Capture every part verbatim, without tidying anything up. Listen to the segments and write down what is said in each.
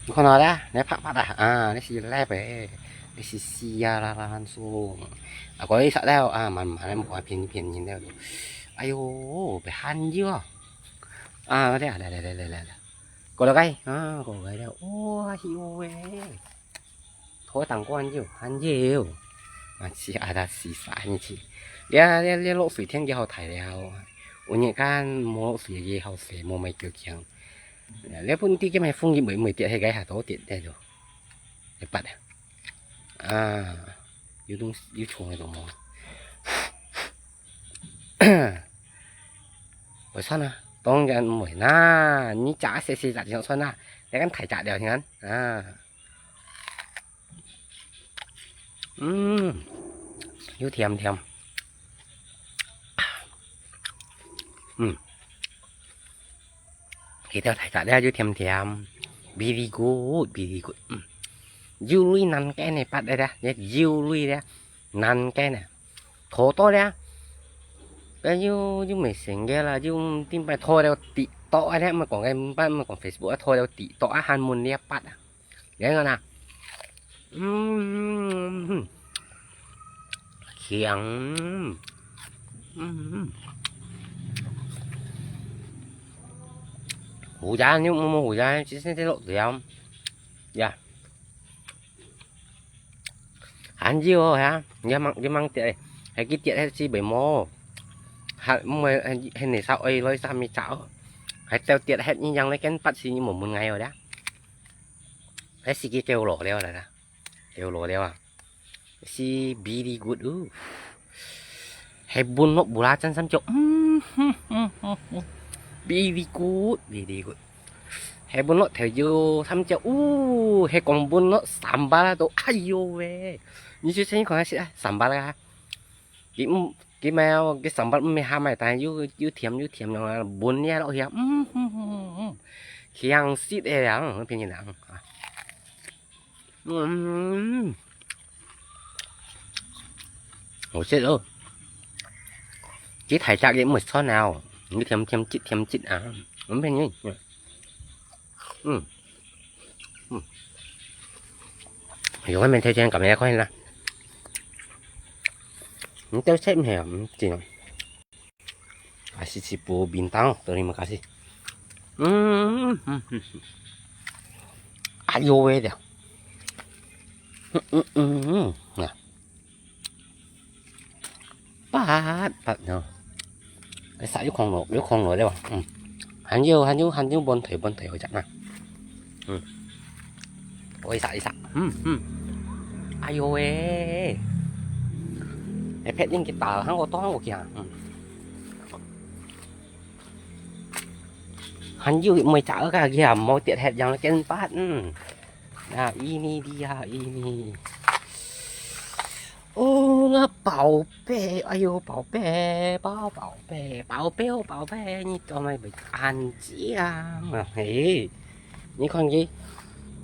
你看到了，你拍拍啊，啊，你是来呗，你是死啊啦啦松。啊，过一下了啊，慢慢的，莫便便宜了。哎呦，被寒热啊！啊，来来来来来来来，过来个啊，过来了，哇，哎呦喂！ 拖当个還有，還有。啊，是啊，它是啥呢？是，這這這落水天就好大了。有日間無落水个好勢，無麼个強。這本地个麼風雨毋會跌，係个下多跌跌咯。一筆啊，啊，有東有蟲个都無。會算啊，當然毋會啦，你隻細細隻就算啦，你看大隻了，你看啊。 嗯，又甜甜。嗯，佢兜大隻咧又甜甜，very good，very good。嗯，有類難揀个八个咧，有類咧難揀个，拖到咧，該又又毋係新个啦，又頂擺拖了TikTok啊咧，毋係講个，毋係講Facebook啊，拖了TikTok啊，還問你啊八啊。 你看啊，嗯，香，嗯，胡椒，你有無胡椒？其實這落了，呀，還有哦，哈，你慢你慢跌，還去跌，還是袂無，還毋會，還還會燒愛來三米早，還掉跌，還一樣來跟八十，你無問𠊎哦啦。 該時機掉落了啦，掉落了啊！是very good哦。係分落belacan三角，嗯哼哼哼哼，very good，very good。係分落豆油三角，哦，係講分落sambal都，哎呦喂！你就先看下先啊，sambal啊。 佢毋，佢無，佢sambal毋係鹹个，但係又又甜又甜樣啊，分你落去啊，嗯嗯嗯嗯嗯，香死个啦，嗯，便宜啦，嗯啊，嗯，好食哦。佢大隻个毋會酸啊，哦，你甜甜質甜質啊，嗯，便宜，嗯。 嗯。嗯。有外面推荐咁樣看啦。你都食咩啊？嗯，真。啊，是是不便当，terima kasih。嗯嗯嗯嗯。哎呦喂的。嗯嗯嗯嗯，啊。 八八喏。哎，殺有空落，有空落了啊。嗯。還有，還有，還有問題，問題好食啊。嗯。我一殺一殺。嗯嗯。哎呦喂。哎，別人去打，還我當我驚。嗯。還有，每隻个佢啊，無跌忒，樣跟八，嗯。 啊，ini dia，ini。哦，我寶貝，哎呦，寶貝，寶寶貝，寶貝哦，寶貝，你做麼會恁樣啊？嘿，你看佢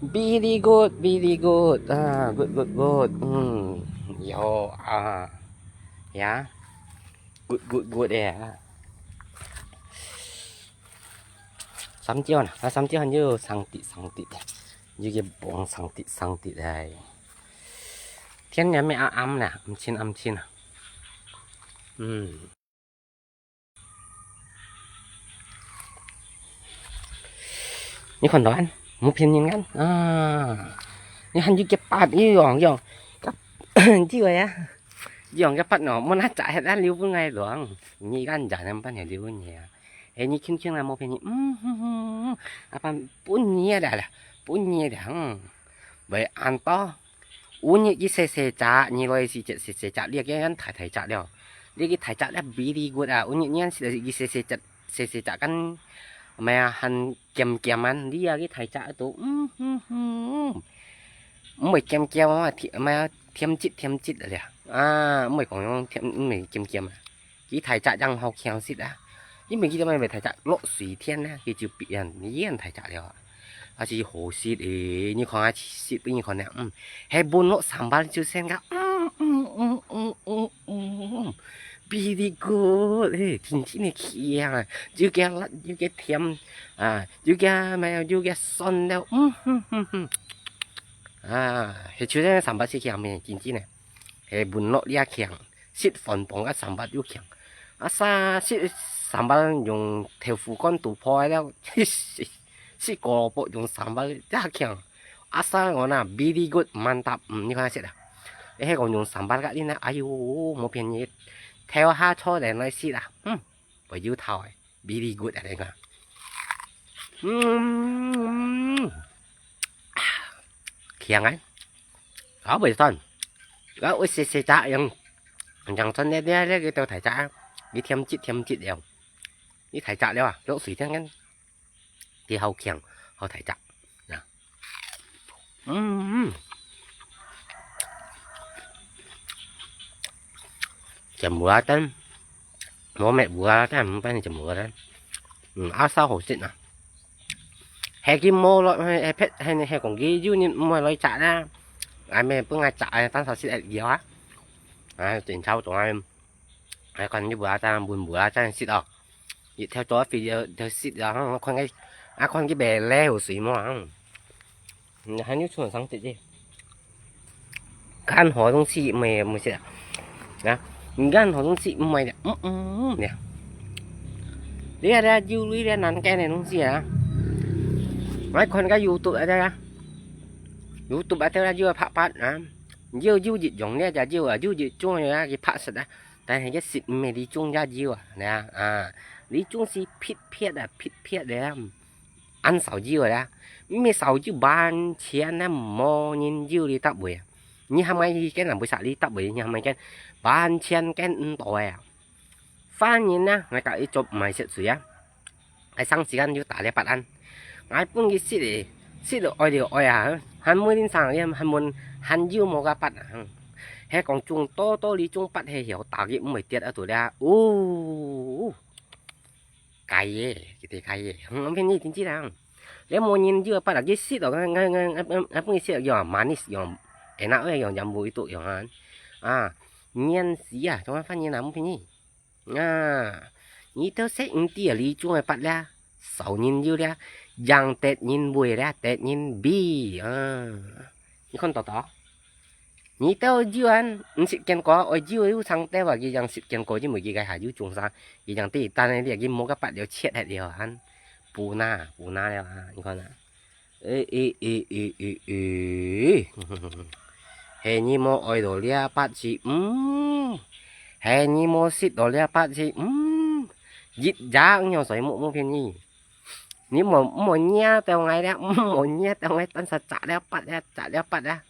，very good，very good，啊，good，good，good，嗯，有啊，呀，good，good，good个啊。三角呢，啊，三角又生滴生滴。 又个幫生滴生滴來。天也咩暗暗啦，暗清暗清啊。嗯。你看到啊，無騙人啊。啊，你看又个八又樣樣，个，這个啊，樣个八喏，無拿摘下來留分𠊎啷，你看摘兩半就留分你啊。 哎，你輕輕來無便宜，嗯哼哼，啊，分分你啦啦，分你啦，嗯，會恁多。有日佢細細隻，你來時節細細隻，你个人大大隻了，你个大隻了very good啊，有日你係佢細細隻，細細隻跟，咩啊，還鹹鹹啊，你啊个大隻都，嗯哼哼，毋會鹹鹹啊，甜，咩啊，甜質甜質个了，啊，毋會講樣甜，毋會鹹鹹啊。 佢大隻正好強食啊，因為佢做麼會大隻落水天呢，佢就變，變大隻了啊。啊，係好食誒，你看啊，食分你看呢，嗯，係分落sambal就先个，嗯嗯嗯嗯嗯嗯嗯， Very good，嘿，真正个香啊，又加辣又加甜啊，又加咩又加酸了，嗯哼哼哼。啊，係就係三八四香咩，真正个，係文樂這香，食飯傍个三八又香。啊，啥食三八用豆腐乾肚泡了，食胡蘿蔔用三八這香。啊，啥我那very good，mantap，嗯，你看食啊。你係講用三八个呢，哎喲，無便宜，頭下坐等來食啊，嗯。 會有頭个，very good啊，你看。嗯，香啊，口味酸，我會細細隻用，用酸个咧咧个都大隻啊，你甜質甜質了，你大隻了啊，落水甜甜，佢好香，好大隻啊。 嗯，嗯。Jemur啊，等，無咩烏啊，等，毋分jemur啊，等。嗯，啊，燒好食啊。係佢無落，係，係，係，係講佢有人毋會來摘啦。啊，咩分𠊎摘啊，當時食一條啊。啊，真臭，總係。 啊，看你無啊，正分無啊，正食哦。一條做肥條，條食啊，啊，看佢，啊，看佢白咧有水無啊。嗯，還有出上食的。任何東西毋會，毋會食啊。啊，任何東西毋會的，嗯，嗯，嗯，的。你看這有類這難揀的東西啊。來看个YouTube啊，這个。YouTube啊，這个有拍拍啊。有，有一種呢，就有啊，有一種啊，佢拍實啊。 但係佢食毋係這種也有啊，你啊，啊，這種係撇撇啊，撇撇个啊，恁少有个啊，毋係少有，完全啊，無人有這搭位啊。你喊𠊎去揀啊，毋使這搭位，你喊𠊎揀，完全揀毋到个啊。反正啊，𠊎甲佢做毋係食水啊。 𠊎生時間有打這八安。𠊎分佢食咧，食了愛了愛啊，還問恁生，還問還有無个八啊。係講種多多哩種八係曉打佢毋會跌啊，到了，哦，該耶，佢哋該耶，嗯，便宜真正啦。你無人有八啊，佢食了，𠊎𠊎𠊎𠊎分佢食了，用manis用，enak用jambu itu用啊，啊，黏死啊，做麼反應啊，毋便宜。 啊，你兜識毋知啊，這種个八咧，少人有咧，贏得人會咧，得人比啊。你看到到？你兜有啊，毋識見過，愛有有長兜啊，佢贏識見過，因為佢个下有種啥，佢贏第一單个，佢無个八了，切忒了啊，punah，punah了啊，你看啊。 誒誒誒誒誒誒，係你無愛到這八字，嗯，係你無食到這八字，嗯，一隻仰衰無無便宜。你莫莫惹到𠊎了，莫惹到𠊎，單儕摘了八了，摘了八了。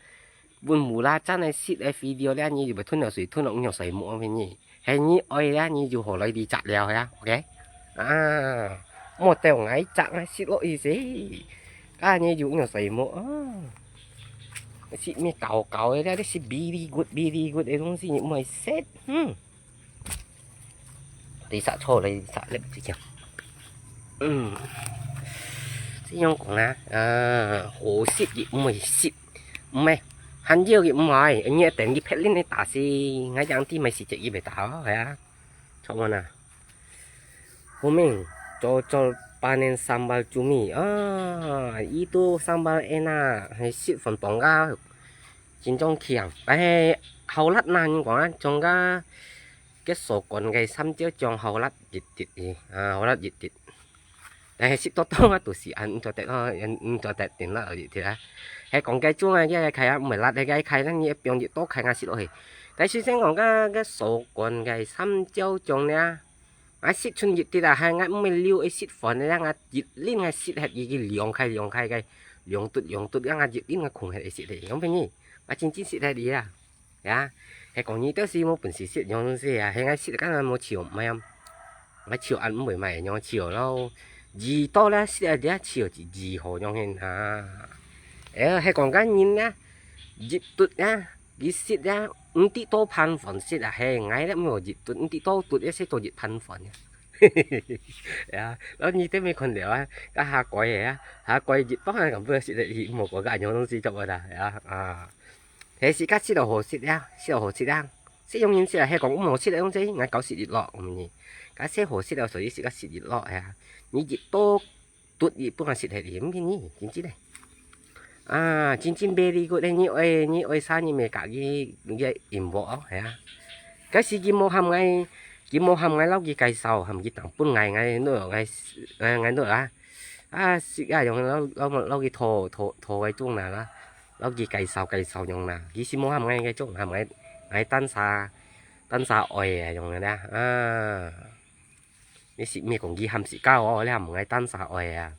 分無啦，真个食个video了，你就會吞落水，吞落仰衰無便宜。係你愛了，你就好來這摘了呀，OK？啊，莫兜𠊎摘，𠊎食落去先。啊，你就仰衰無啊？食咩搞搞个了，你食very good，very good个東西，你毋愛食，嗯。 你煞錯了，你煞了，這樣。嗯，這樣講啊，啊，好食佢毋會食，毋係，還有佢毋愛，你等佢別人來打死，𠊎樣子咪食隻佢會打哦，係啊，錯無啊？好明，做做panen sambal cumi啊，itu sambal enak，係食飯傍个，真正香，但係好辣呐，你講啊，像个 該所講个三椒醬好辣一滴个，啊，好辣一滴。但係食到當啊，都係恁毋做得咯，毋做得點辣一滴啊。係講該種啊，佢个開啊，毋係辣个該開，你一放一多開啊食落去。但係先講該該所講个三椒醬呢，啊，食出一滴啊，係𠊎毋係留愛食飯个，𠊎一輪𠊎食忒佢，佢兩開兩開个，兩嘟兩嘟，𠊎一輪𠊎空忒愛食个，講分你，𠊎真正食忒佢啊。 呀，係講你兜係無本事食，仰式啊，係𠊎食个，敢若無笑，毋係啊？𠊎笑恁毋會買，仰笑咯？二到咧，食啊，這笑是二號樣形啊。誒，係講該人啊，一嘟啊，佢食啊，毋知多盤飯食啊，係，𠊎咧毋係一嘟，毋知多嘟，一食到一盤飯啊。呀，然後你兜無看了啊，該下改个啊，下改一包啊，咁樣食得，無過該樣東西做麼啦，呀，啊。 係自家食到好食啊，食到好食啊。細樣人食啊，係講毋好食啊，用這𠊎教食一落，毋係。該細好食啊，所以食个食一落呀。你一刀剁一半啊食係毋便宜，真正个。啊，真正very good咧，你愛你愛啥你咪家己个inbox哦，係啊。該時佢無喊𠊎，佢無喊𠊎摎佢介紹，喊佢當分𠊎，𠊎，𠊎，𠊎，𠊎，啊，食啊，用摎，摎，摎佢討，討，討該種啦，摎佢介紹，介紹用啦。佢係無喊𠊎該種，喊𠊎，𠊎單儕，單儕愛啊，用个啦，啊。你係毋係講佢喊自家哦，你喊𠊎單儕愛啊。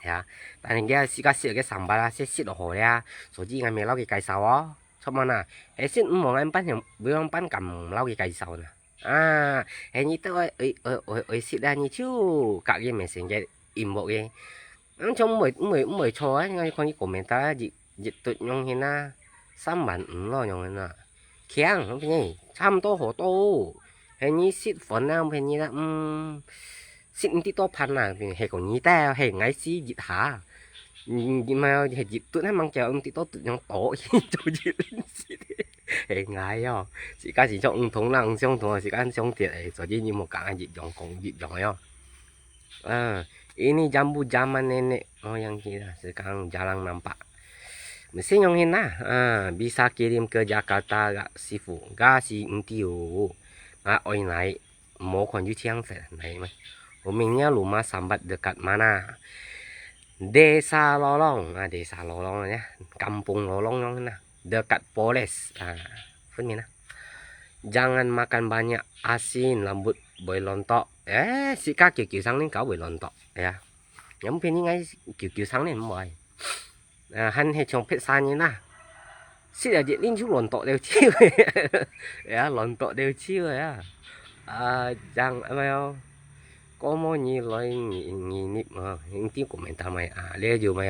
係啊，但係佢自家食个上班啦，食食落好咧，所以𠊎咪摎佢介紹哦，著無啦？係食毋好，𠊎班人，會用班敢摎佢介紹呢。 啊，係你都愛，愛，愛，愛，愛食啊，你就隔夜面先个inbox个。嗯，像毋會，毋會，毋會錯啊，你看你comment啊，一，一頓用現啊，三萬五咯，用現啊。強，我跟你，差毋多好多哦。係你食飯啊，我跟你啦，嗯，食毋知多盤啊，係講你帶，係𠊎試一下。嗯，你嘛，係一頓，還吂叫，毋知多頓用多，做一頓食。 係𠊎哦，自家係做毋同人相同，自家相同誒，所以你莫講一樣講一樣哦。啊，ini jambu zaman nenek moyang kita, sekarang jarang nampak. Mesti yang ini lah, ah, bisa kirim ke Jakarta gak sifu, gak si enti u, gak oi nai, mo kon yu chiang fe nai ma. Umingnya rumah sambat dekat mana? Desa Lorong, ah, Desa Lorong ya, Kampung Lorong yang na. Dekat Polis. Ha, 分明啊。Jangan makan banyak asin, rambut boleh rontok. Eh, si ka kiu kiu sang ning kau boleh rontok. Ya. Yang pin ning ai kiu kiu sang ning mo ai. Ah, han he chong pet sa ni na. Si ya je ning chu rontok deu chiu. Ya, rontok deu chiu ya. Ah, jang apa yo. Có mối nhi lối nhi nhi nip ha, những tiếng của mình ta mày à, lẽ dù mày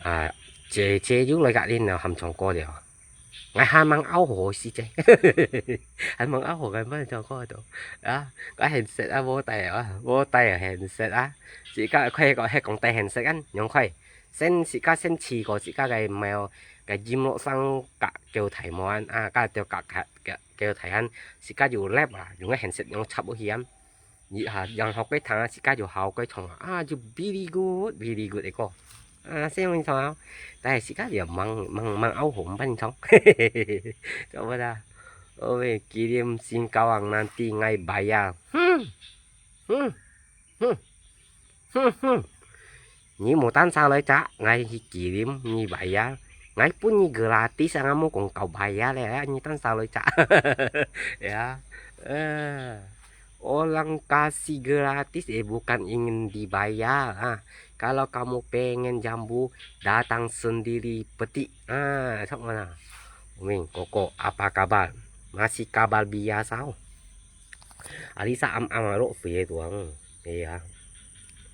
à, chế chế dù lối gạt lên nào hầm chồng cô đi à. Ngài hai mang áo hồ xí chế. Hai mang áo hồ cái mới cho cô đó. Á, có hình set á, vô tay à, vô tay à, hình set á. Chỉ có khoe có hai con tay hình set ăn, nhung khoe. Sen chỉ có sen chỉ có chỉ có cái mèo, cái gym lỗ sang cả kêu thầy món à, cả tiêu cả cả kêu thầy ăn, chỉ có dù lép à, dùng cái hình set nhung chập hiểm. Yik ha, yang hok kei thang, sika yu hao kei chong, ah, yu very good, very good eko. Ah, seng yu chong, tai sika yu mang, mang, mang au hom ban chong. Coba dah. Ôi, kirim Singkawang nanti ngai bayar. Hmm. Hmm. Hmm. Hmm, hmm. Nyi mu tan sa loi cha, ngai hi kirim, nyi bayar. Ngai pun nyi gratis, ang amo kong kau bayar le, nyi tan sa loi cha. Ya. Eh. Orang kasih gratis, eh, bukan ingin dibayar. Ah, kalau kamu pengen jambu, datang sendiri petik. Ah, sok mana? Ming, koko, apa kabar? Masih kabar biasa. Alisa am am alo fie tuang. Iya.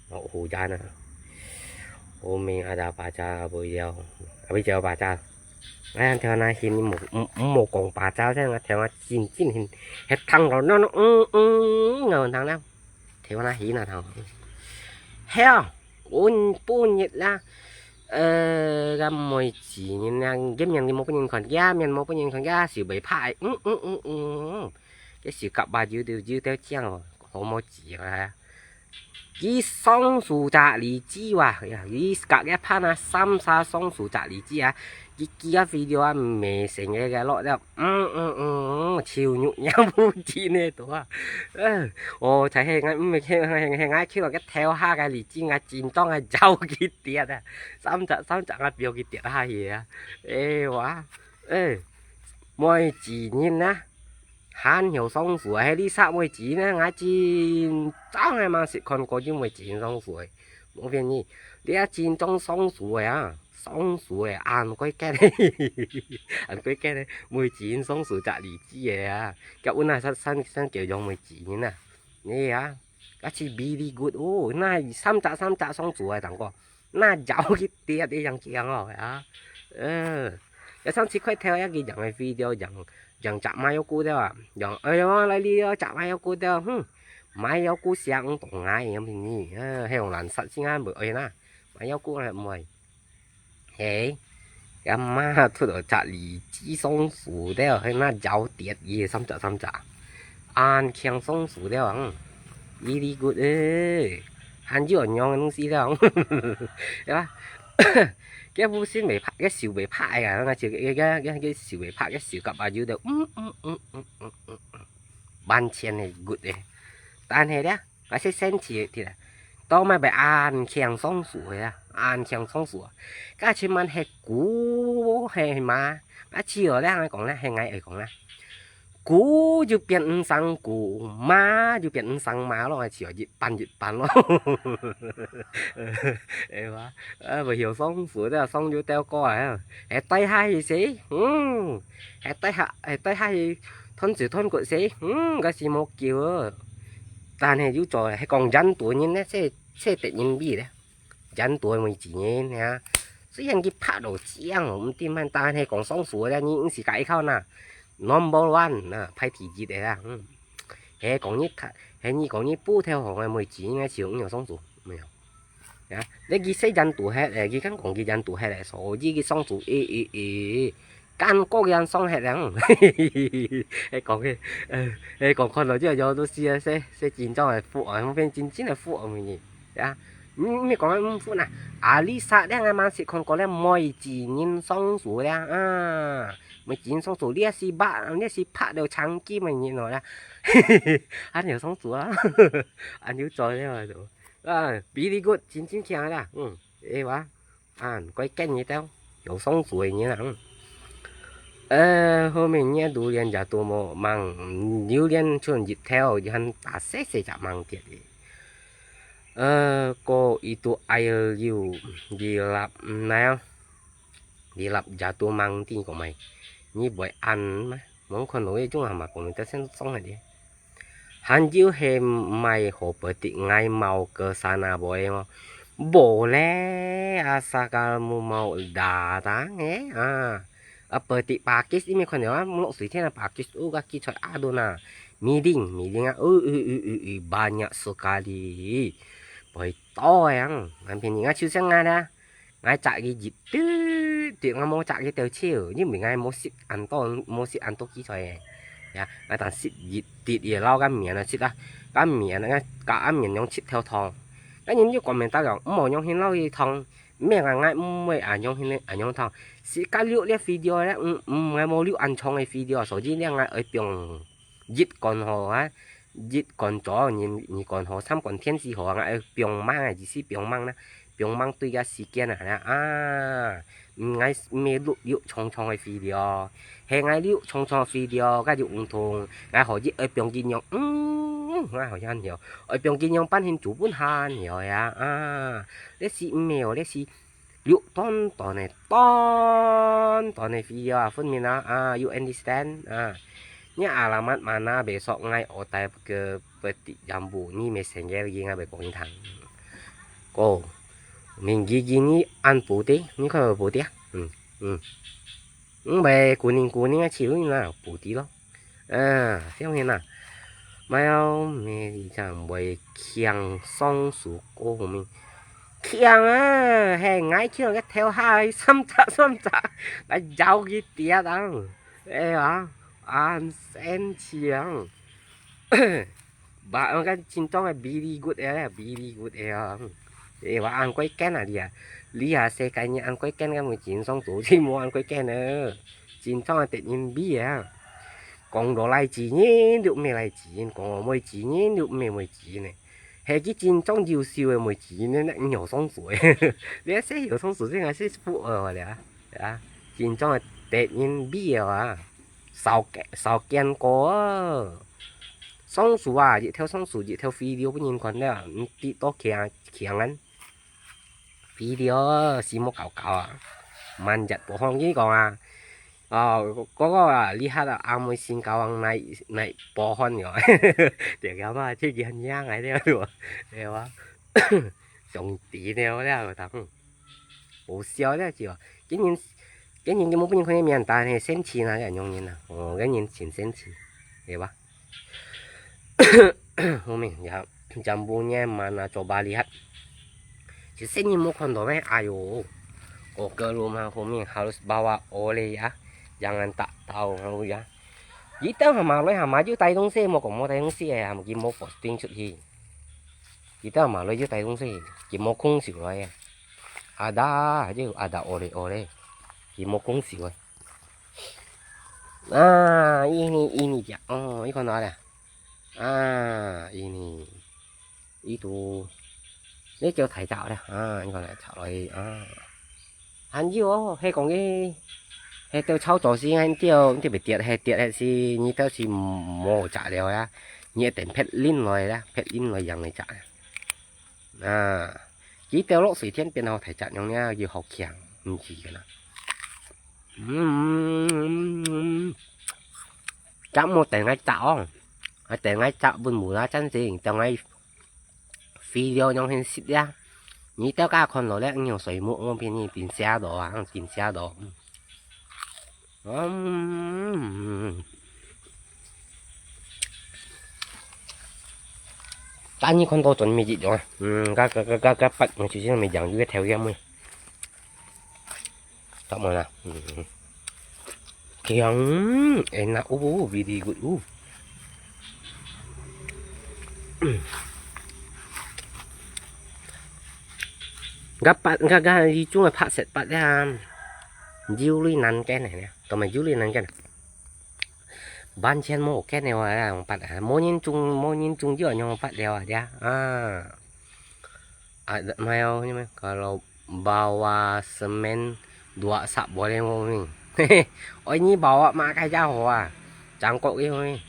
Hu jan ah. Umi ada pacar apa dia? Apa dia pacar? Ai, theo na hin mu mu kong pacar sen, theo na chin chin hin. Het thang lo no no, mm, mm, ngau thang na. Theo na hin na thang. Heo, un pun yit la. Ơ, gam môi chỉ nhìn nang, gam nhìn mo pun nhìn kon, gam nhìn mo pun nhìn kon, gam siu bai phai. Mm, mm, mm, mm. Cái siu cặp ba jiu diu jiu teo chiang, ho mo chỉ la. Ki song su cha li chi wa, ya, ki ka ke pa na sam sa song su cha li chi a. Ki ki a video a me seng ke ke lo da. Mm, mm, mm, chiu nyu nyam bu chi ne to a. Ơ, o, chai he ngai, me he, he, he ngai chiu lo ke theo ha ke li chi ngai chin tong a jau ki tiat a. Sam cha, sam cha ngai piu ki tiat ha hi a. Ê, wa. Ê, môi chỉ nhìn na. Hàn hiểu song su, hay li sa môi chỉ na, ngai chin tong a mang sit kon ko jiu môi chỉ song su. Mo phiền nhi. Li a chin tong song su a. Song su a, an koi ken. An koi ken. Môi chỉ song su cha li chi a. Ka un na san, san, san kiu yong môi chỉ na. Ni a. Ka chi very good. O, na sam cha, sam cha song su a tang ko. Na jau ki tiat di yang chiang o, ya. Ơ. Ya sang chi khoi theo ya ki yang video yang, yang chak mai yo ku de a. Yang, ơ, ya lai li yo chak mai yo ku de. Hmm. Mai yo ku siang tong ngai yam ni. Ơ, he yong lan sat sing an bu oi na. Mai yo ku na môi. He. 阿媽出到隻梨子松鼠了，還拿腳跌佢三隻三隻，恁慶松鼠了，嗯，very good誒，還有樣東西了，對吧？佢無心袂拍，佢手袂拍个啊，那就佢佢佢佢手袂拍，佢手夾啊有的，嗯嗯嗯嗯嗯嗯嗯，完全係good誒，但係咧。 該些生趣个，到尾會恁慶松鼠个啊，恁慶松鼠啊。該前面係牛係馬，該之後咧，𠊎講咧，係𠊎會講咧，牛就變毋成牛，馬就變毋成馬咯，之後一半一半咯。係嘛？呃，毋曉松鼠，這松就掉過來啊，係跌下去死，嗯，係跌下，係跌下去，斷手斷骨死，嗯，該時無救啊。 但係有做係講印度人咧，這這得人比咧，印度每一年呀。雖然佢拍到靚哦，毋知麼，但係講松鼠咧，你毋係該一口呐，number one呐，排第一个啦。嗯，係講你，係你講你不跳紅个每一年个時候，你有松鼠沒有？呀，你佢細印度係，誒，佢敢講佢印度係咧，所以佢松鼠，誒誒誒。 感覺樣爽忒了。係講个，呃，係講看到這有都是啊，這這真正个福啊，變真正个福啊，每日呀。你你講个福呐，阿里山咧，𠊎嘛識看過咧，每一年松鼠咧啊，每一年松鼠，你也是把，你也是拍到長期每日咯啦。還有松鼠啊，還有做了都啊，very good，真真強啦，嗯，誒哇。 啊，該間日頭有松鼠个人啊。嗯。呃，後面你榴槤也都無吂，榴槤像日頭一樣大細細隻吂跌个。呃，過一度愛有二粒，嗯，那樣，二粒也都吂跌過咩？你會恁嗎？無看到个種下嘛，講你得先種下个。 還有係買河北的，𠊎mau ke sana boleh哦。無咧，asal kamu mau datang eh，啊。啊，北的pakis，你沒看到啊？落水天啊，pakis，哦，該記載啊，都那。Miding，miding啊，哦，哦，哦，哦，哦，banyak sekali。會多个啊，俺便宜，俺就像俺啊。 𠊎摘佢一滴滴，𠊎無摘佢兜手，因為𠊎無食恁多，無食恁多幾菜个。呀，𠊎當食一滴个，撈該麵啊食啊，該麵啊，該該麵用七條湯。該人就講明大家，毋好用現撈个湯，咩啊，𠊎毋會啊用現啊用湯。是該錄這video咧，毋毋，𠊎無錄恁長个video，所以咧，𠊎愛放一罐好啊。 一罐左，二二罐好，三罐天時好啊，愛放吂啊，意思放吂啦，放吂對个時間啊，啊，𠊎毋係錄錄長長个video，係𠊎錄長長个video，該就毋同，𠊎可以愛放幾樣，嗯，𠊎好像有，愛放幾樣半天煮分閒有呀，啊，這是毋係哦，這是 有短短个，短短个video啊，分明啊，啊，you understand啊？Ni alamat mana besok ngai otai ke petik jambu ni messenger lagi ngai berkontang. Ko, minggi gini an putih, ni kau putih ah? Hmm, hmm. Hmm, bai kuning-kuning ah, ciu ni lah, putih lo. 啊，小心啊！貓咪正會驚松鼠過敏。驚啊！嘿，𠊎去到个頭下，三隻三隻，來咬佢跌啊！哎呀，恁生氣啊！Ba，𠊎个真正个very good个，very good个啊！哎，𠊎恁鬼驚啊你啊！你啊，世界人恁鬼驚，該無真松鼠，真無恁鬼驚啊！真正个得人比啊！ 講到來自然，就毋係來自然；講到無自然，就毋係無自然呢。係佢真正優秀个無自然呢，你有松鼠个。你係有松鼠，這個係不二了啊！真正个得人比啊！少見少見過啊！松鼠啊，一條松鼠，一條video分人看了，你知多強強啊！ Video si mo搞搞啊，滿日播放佢講啊，哦，嗰個啊，你看啊，阿妹先搞往哪哪播放个，這個嘛，最近很樣哎，對吧？對吧？上帝了了，當好笑了就，今年今年根本不能看見面，但係生氣那個容易啊，哦，今年真生氣，對吧？ 後面，ya, jambunya mana coba lihat. 其實你無看到咩？哎喲，哦，ke rumah kami harus bawa oleh ya. Jangan tak tahu ya. Kita sama lo sama juga 帶東西，無講無帶東西啊，佢無posting出去。Kita sama lo juga 帶東西，佢無空手來啊。Ada aja ada oleh-oleh，佢無空手啊。啊，ini ini ya，哦，你看到了。啊，ini。 呢度，呢隻大隻咧，啊，應該係插落去啊。還有哦，係講个，係兜操作時間，呢隻，呢隻會跌，係跌，係是，你兜是無摘了啊，你一定劈拎來啦，劈拎來養來摘啊。啊，佢掉落水田邊後，大隻樣呢，又好強，毋知个啦。嗯，嗯，嗯，嗯，摘無等佢摘哦，啊，等佢摘分無啦，真正等佢 肥料樣形式呀。你兜家看落咧，你用水母，我俾你頂下到啊，頂下到。嗯。但你看到準備一樣啊，嗯，該，該，該，該，該，八，我就先未養，有个條件未？ Tama na. Hmm. Kaya, enak, oh, very good, oh. Gapat, gaga, ijung pat set pat ya. Juli nan ken ne, tama juli nan ken. Ban chen mo ken ne wa ya, pat, mo nyin chung, mo nyin chung jua nyong pat ya wa ya. Ah. Ada, mai au, ni mai. Kalau bawa semen dua sak boleh mo ni. Oi, ni bawa mak kai jauh ah. Jangkok ni mo ni.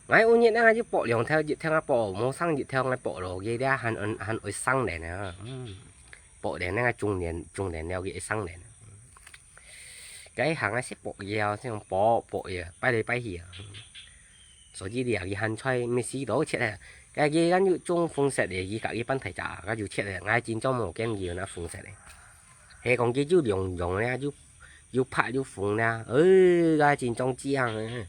Ngai unyit ngai ju pok liang thau jit thau ngai pok, mo sang jit thau ngai pok lo, ye dia han, han oi sang den ah. Hmm. Pok den ngai chung den, chung den liao ye sang den. Cái hàng ngai si pok ye, si pok, pok ye, pai le pai hi ah. 所以你啊，佢還在，毋係死到切啊。佢佢咱有種紅色个，佢甲佢搬大隻啊，佢就切啊，𠊎真正無見佢有那紅色个。係講佢有兩樣咧，有有白有紅咧，呃，𠊎真正知啊。佢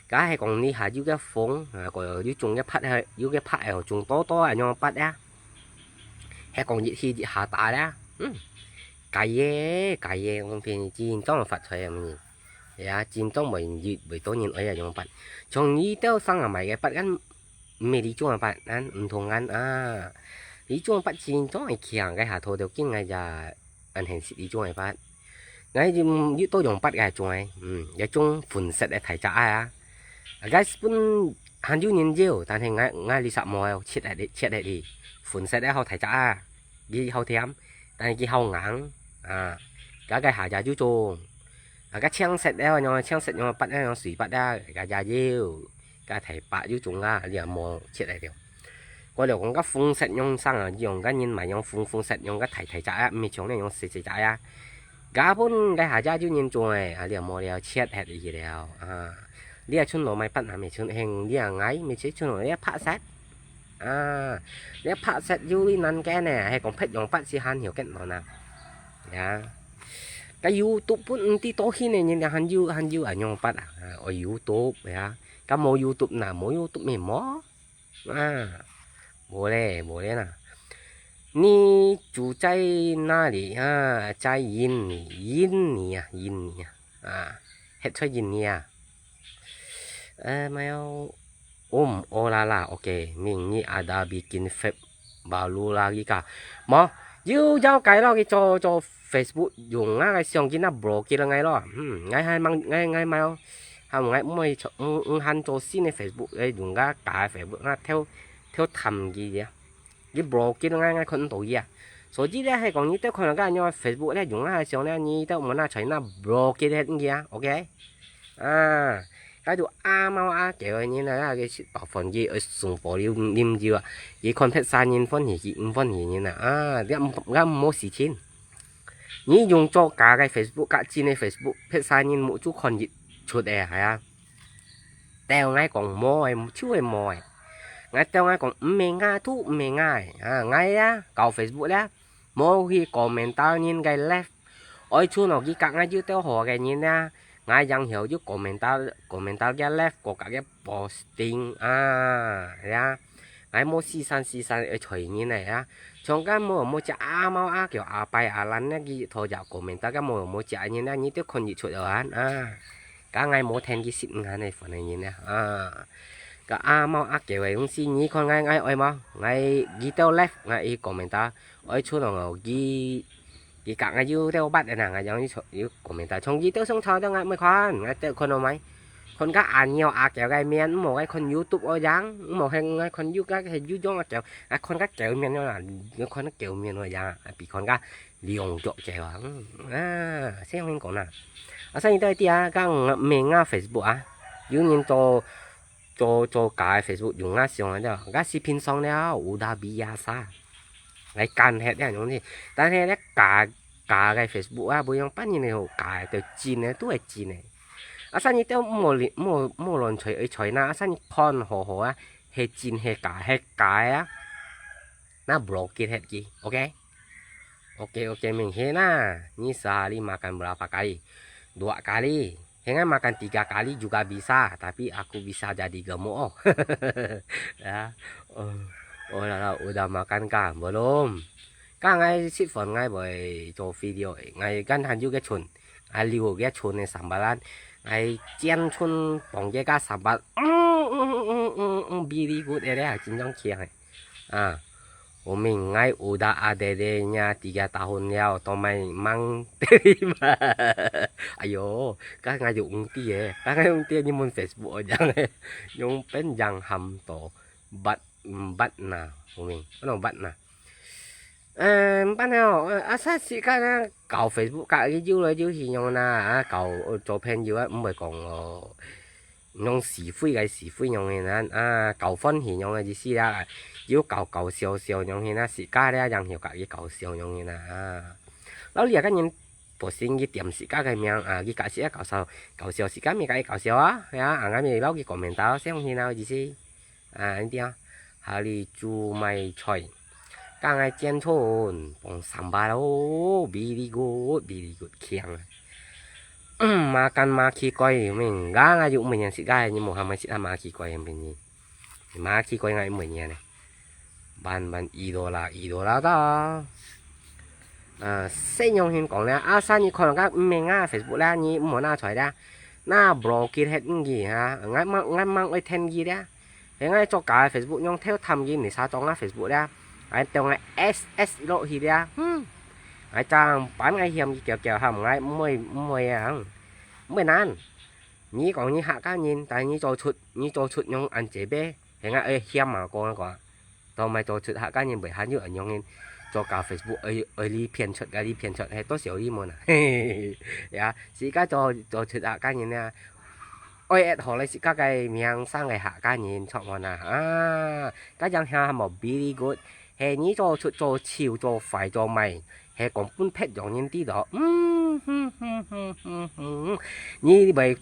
係講你下有个紅，啊，个有種个白，有个白个種多多啊，樣白啊。係講一起一下打咧，嗯，該个該个，我變真正發財啊，乜。 呀，真正袂，袂多人愛啊，樣般。像你兜生啊買个八間，毋係你種个八，恁毋同間啊。你種个八真正會強，該下頭條見个呀，恁現實你種个八。𠊎就，嗯，有多樣八个種个，嗯，有種粉色个大隻啊。啊，該本還有人要，但係𠊎，𠊎哩煞無，切下哩，切下哩，粉色个好大隻啊，佢好甜，但係佢好硬啊。該个下隻就種。 啊，該青色了，樣青色樣八了，樣水八了，該也有，該大八有種啊，你也無切來了。我了講該紅色樣生啊，用該人買樣紅紅色樣該大大隻啊，毋係像你樣細細隻啊。該本該下隻就人種誒，啊，你也無了，切忒去了啊。你也賰落買八啊，毋係賰，你也𠊎，毋係賰落你也白色。 啊，你白色有你難揀呢，係講別樣八字還有揀落啊。呀，該YouTube本毋知多興呢，人家還有，還有啊，用八啊，啊，哦，YouTube呀，該無YouTube哪，無YouTube咩無？啊，無咧，無咧啦。你住在哪裡啊？在印尼，印尼啊，印尼啊，啊，係在印尼啊。呃，沒有。 Um, oh lala, oke. Ning ni ada bikin vape baru lagi kah? Mo, you jau kai lo ki cho cho Facebook yung nga kai siang ki na bro ki lo ngai lo. Hmm, ngai hai mang ngai ngai mau. Ham ngai mo cho ng han cho sin Facebook eh yung nga kai Facebook nga theo theo tham ki ya. Ki bro ki lo ngai ngai kon to ya. So ji le hai kong ni te kon ga nyo Facebook le yung nga siang le ni te mo na chai na bro ki le ya. Oke. À, cái tụi a mau a kéo như này là cái sự bảo phận gì ở sùng phố liu lim gì à. Cái con phép xa nhìn phân hỉ chị, phân hỉ như này. À, cái, cái mô xí chín. Như dùng cho cả cái Facebook, cả chín cái Facebook, phép xa nhìn mũ chú con gì chuột đè hả? Tèo ngay còn mô ai, chú ai mô ai. Ngay tèo ngay còn mê nga thu mê nga ai. À, ngay á, cậu Facebook đó. Mô khi comment tao nhìn cái left. Ôi, chú nó cái cặp ngay chứ tèo hò cái nhìn á. Ngai yang hiau yu komentar, komentar kia left ko ka kia posting a, ya. Ngai mo sisan sisan e choi ni ne ya. 像該無無隻阿貓阿狗阿伯阿蘭呢，佢頭隻comment，該無無隻人呢，你都看得出來啊。啊，該𠊎無聽佢食晏个份个人呢，啊，該阿貓阿狗个東西，你看𠊎𠊎愛無？𠊎佢兜left，𠊎一comment，愛出來哦，佢佢講𠊎有兜bad个啦，𠊎講有有comment，從佢兜上頭兜𠊎毋會看，𠊎兜看到無？看該阿貓阿狗个面，毋好愛看YouTube哦樣，毋好係𠊎看有該係有種阿狗，啊看該狗面啦，𠊎看該狗面哦樣，啊比看該兩腳狗啊，嗯，啊，先同你講啦。啊，所以到底啊，講名啊Facebook啊，有人做做做假个Facebook用啊上啊，該視頻上了，udah biasa。來幹忒了樣子，但係咧假假个Facebook啊，毋用半年了假个，就真个都係真个。啊，所以你都莫亂莫莫亂吹吹啦，啊，所以你看好好啊，係真係假，係假个啊，那block佢忒佢，OK？ Oke, oke, Ming. Hena, ni sehari makan berapa kali? Dua kali. Hena makan tiga kali juga bisa, tapi aku bisa jadi gemuk oh. Ya. Oh, oh, Lala, udah makan kah? Belum. Kah ngai sit phone ngai boy cho video. Ngai kan hanju ke chun. Ngai liu ke chun ne sambalan. Ngai jian chun pong ke ka sambal. Mm, mm, mm, mm, mm, very good eh, deh, 真正香哎。 啊，我明，ngai udah A D D-nya tiga tahun了，都還吂terima。哎喲，該𠊎有問題耶，該𠊎問題你問Facebook樣耶，用變樣喊到bad，嗯，bad na，我明，ano bad na。嗯，bad na，呃，asal si ka na，搞Facebook ka，有來有去樣na，啊，搞，呃，做朋友啊，毋會講哦。 用是非个是非樣形啊，啊，搞歡喜樣个意思啦，有搞搞笑笑樣形啊，自家咧，然後家己搞笑樣形啊，啊。老李啊，个人本身佢點自家个名啊，佢假使啊搞笑，搞笑自家咪家己搞笑啊，係啊，啊，𠊎咪老佢講明到，相信啊，意思啊，你聽啊，下里煮賣菜。 Ka ngai jian chun，pong sambal哦，very good，very good，香啊。嗯，makan makikoi，明，ka ngai有每年食个，你無喊𠊎食啊makikoi，明年。Makikoi ngai每年呢。Ban ban idola，idola ta。啊，細樣形講咧，asal你看到个名啊，Facebook咧，你毋好拿出來咧，那block佢忒你哈，𠊎吂𠊎吂愛聽佢咧。 係𠊎做假个Facebook，用頭探佢，你啥裝啊Facebook咧？𠊎當𠊎S S落去咧，嗯。𠊎正扮𠊎嫌佢叫叫喊，𠊎毋會毋會啊，毋會難。你講你客家人，但係你做出你做出用恁姐咩？係𠊎愛嫌啊，講啊講啊。當咪做出客家人，袂還有恁樣人做假Facebook，愛愛你騙出，愛你騙出，係多少你無啊？呀，自家做做出客家人啊！ 愛at好來自家个名聲个客家人，著無啊？啊，該樣下無very good，係你做出做笑做壞做歹，係講分別樣人知道。嗯哼哼哼哼哼，你會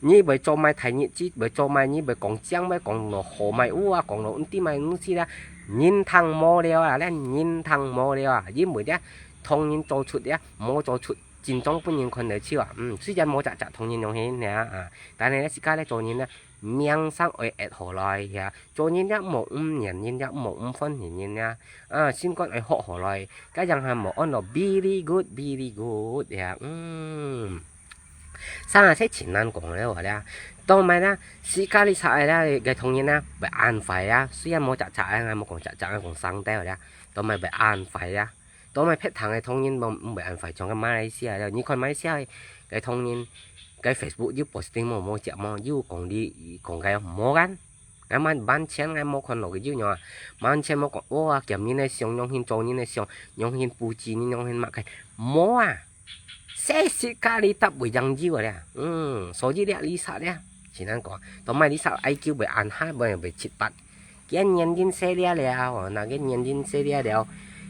你會做歹大日子，會做歹，你會講正歹，講落好歹有啊，講落毋知歹毋知啦，人聽無了啊，連人聽無了啊，因為咧，同人做出咧，無做出。 真正分人看得著啊。嗯，雖然無隻隻同人樣形啊，啊，但係咧自家咧做人咧，名聲愛at好來呀，做人咧莫毋認人咧，莫毋歡喜人咧，啊，心肝愛好好來，該樣還無安到very good，very good呀，嗯。生啊，這真難講咧，話咧，當然啦，自家哩出來咧，个同人咧，會恁壞啊，雖然無隻隻啊，莫講隻隻啊，講生得咧，當然會恁壞啊。 都毋係別堂个同人，無毋會恁壞像个馬來西亞了。你看馬來西亞个个同人，个Facebook有posting無無接無，有講你講个無kan？𠊎萬萬千𠊎無看到个有樣啊，萬千無講，哇，兼人个相，樣形做人个相，樣形布置人，樣形麼个，無啊。細細家裡搭會樣有个咧，嗯，所以咧，你殺咧，只能講，都莫你殺I Q會恁下，會會七八。 佢年齡細了了，哦，那个年齡細了了，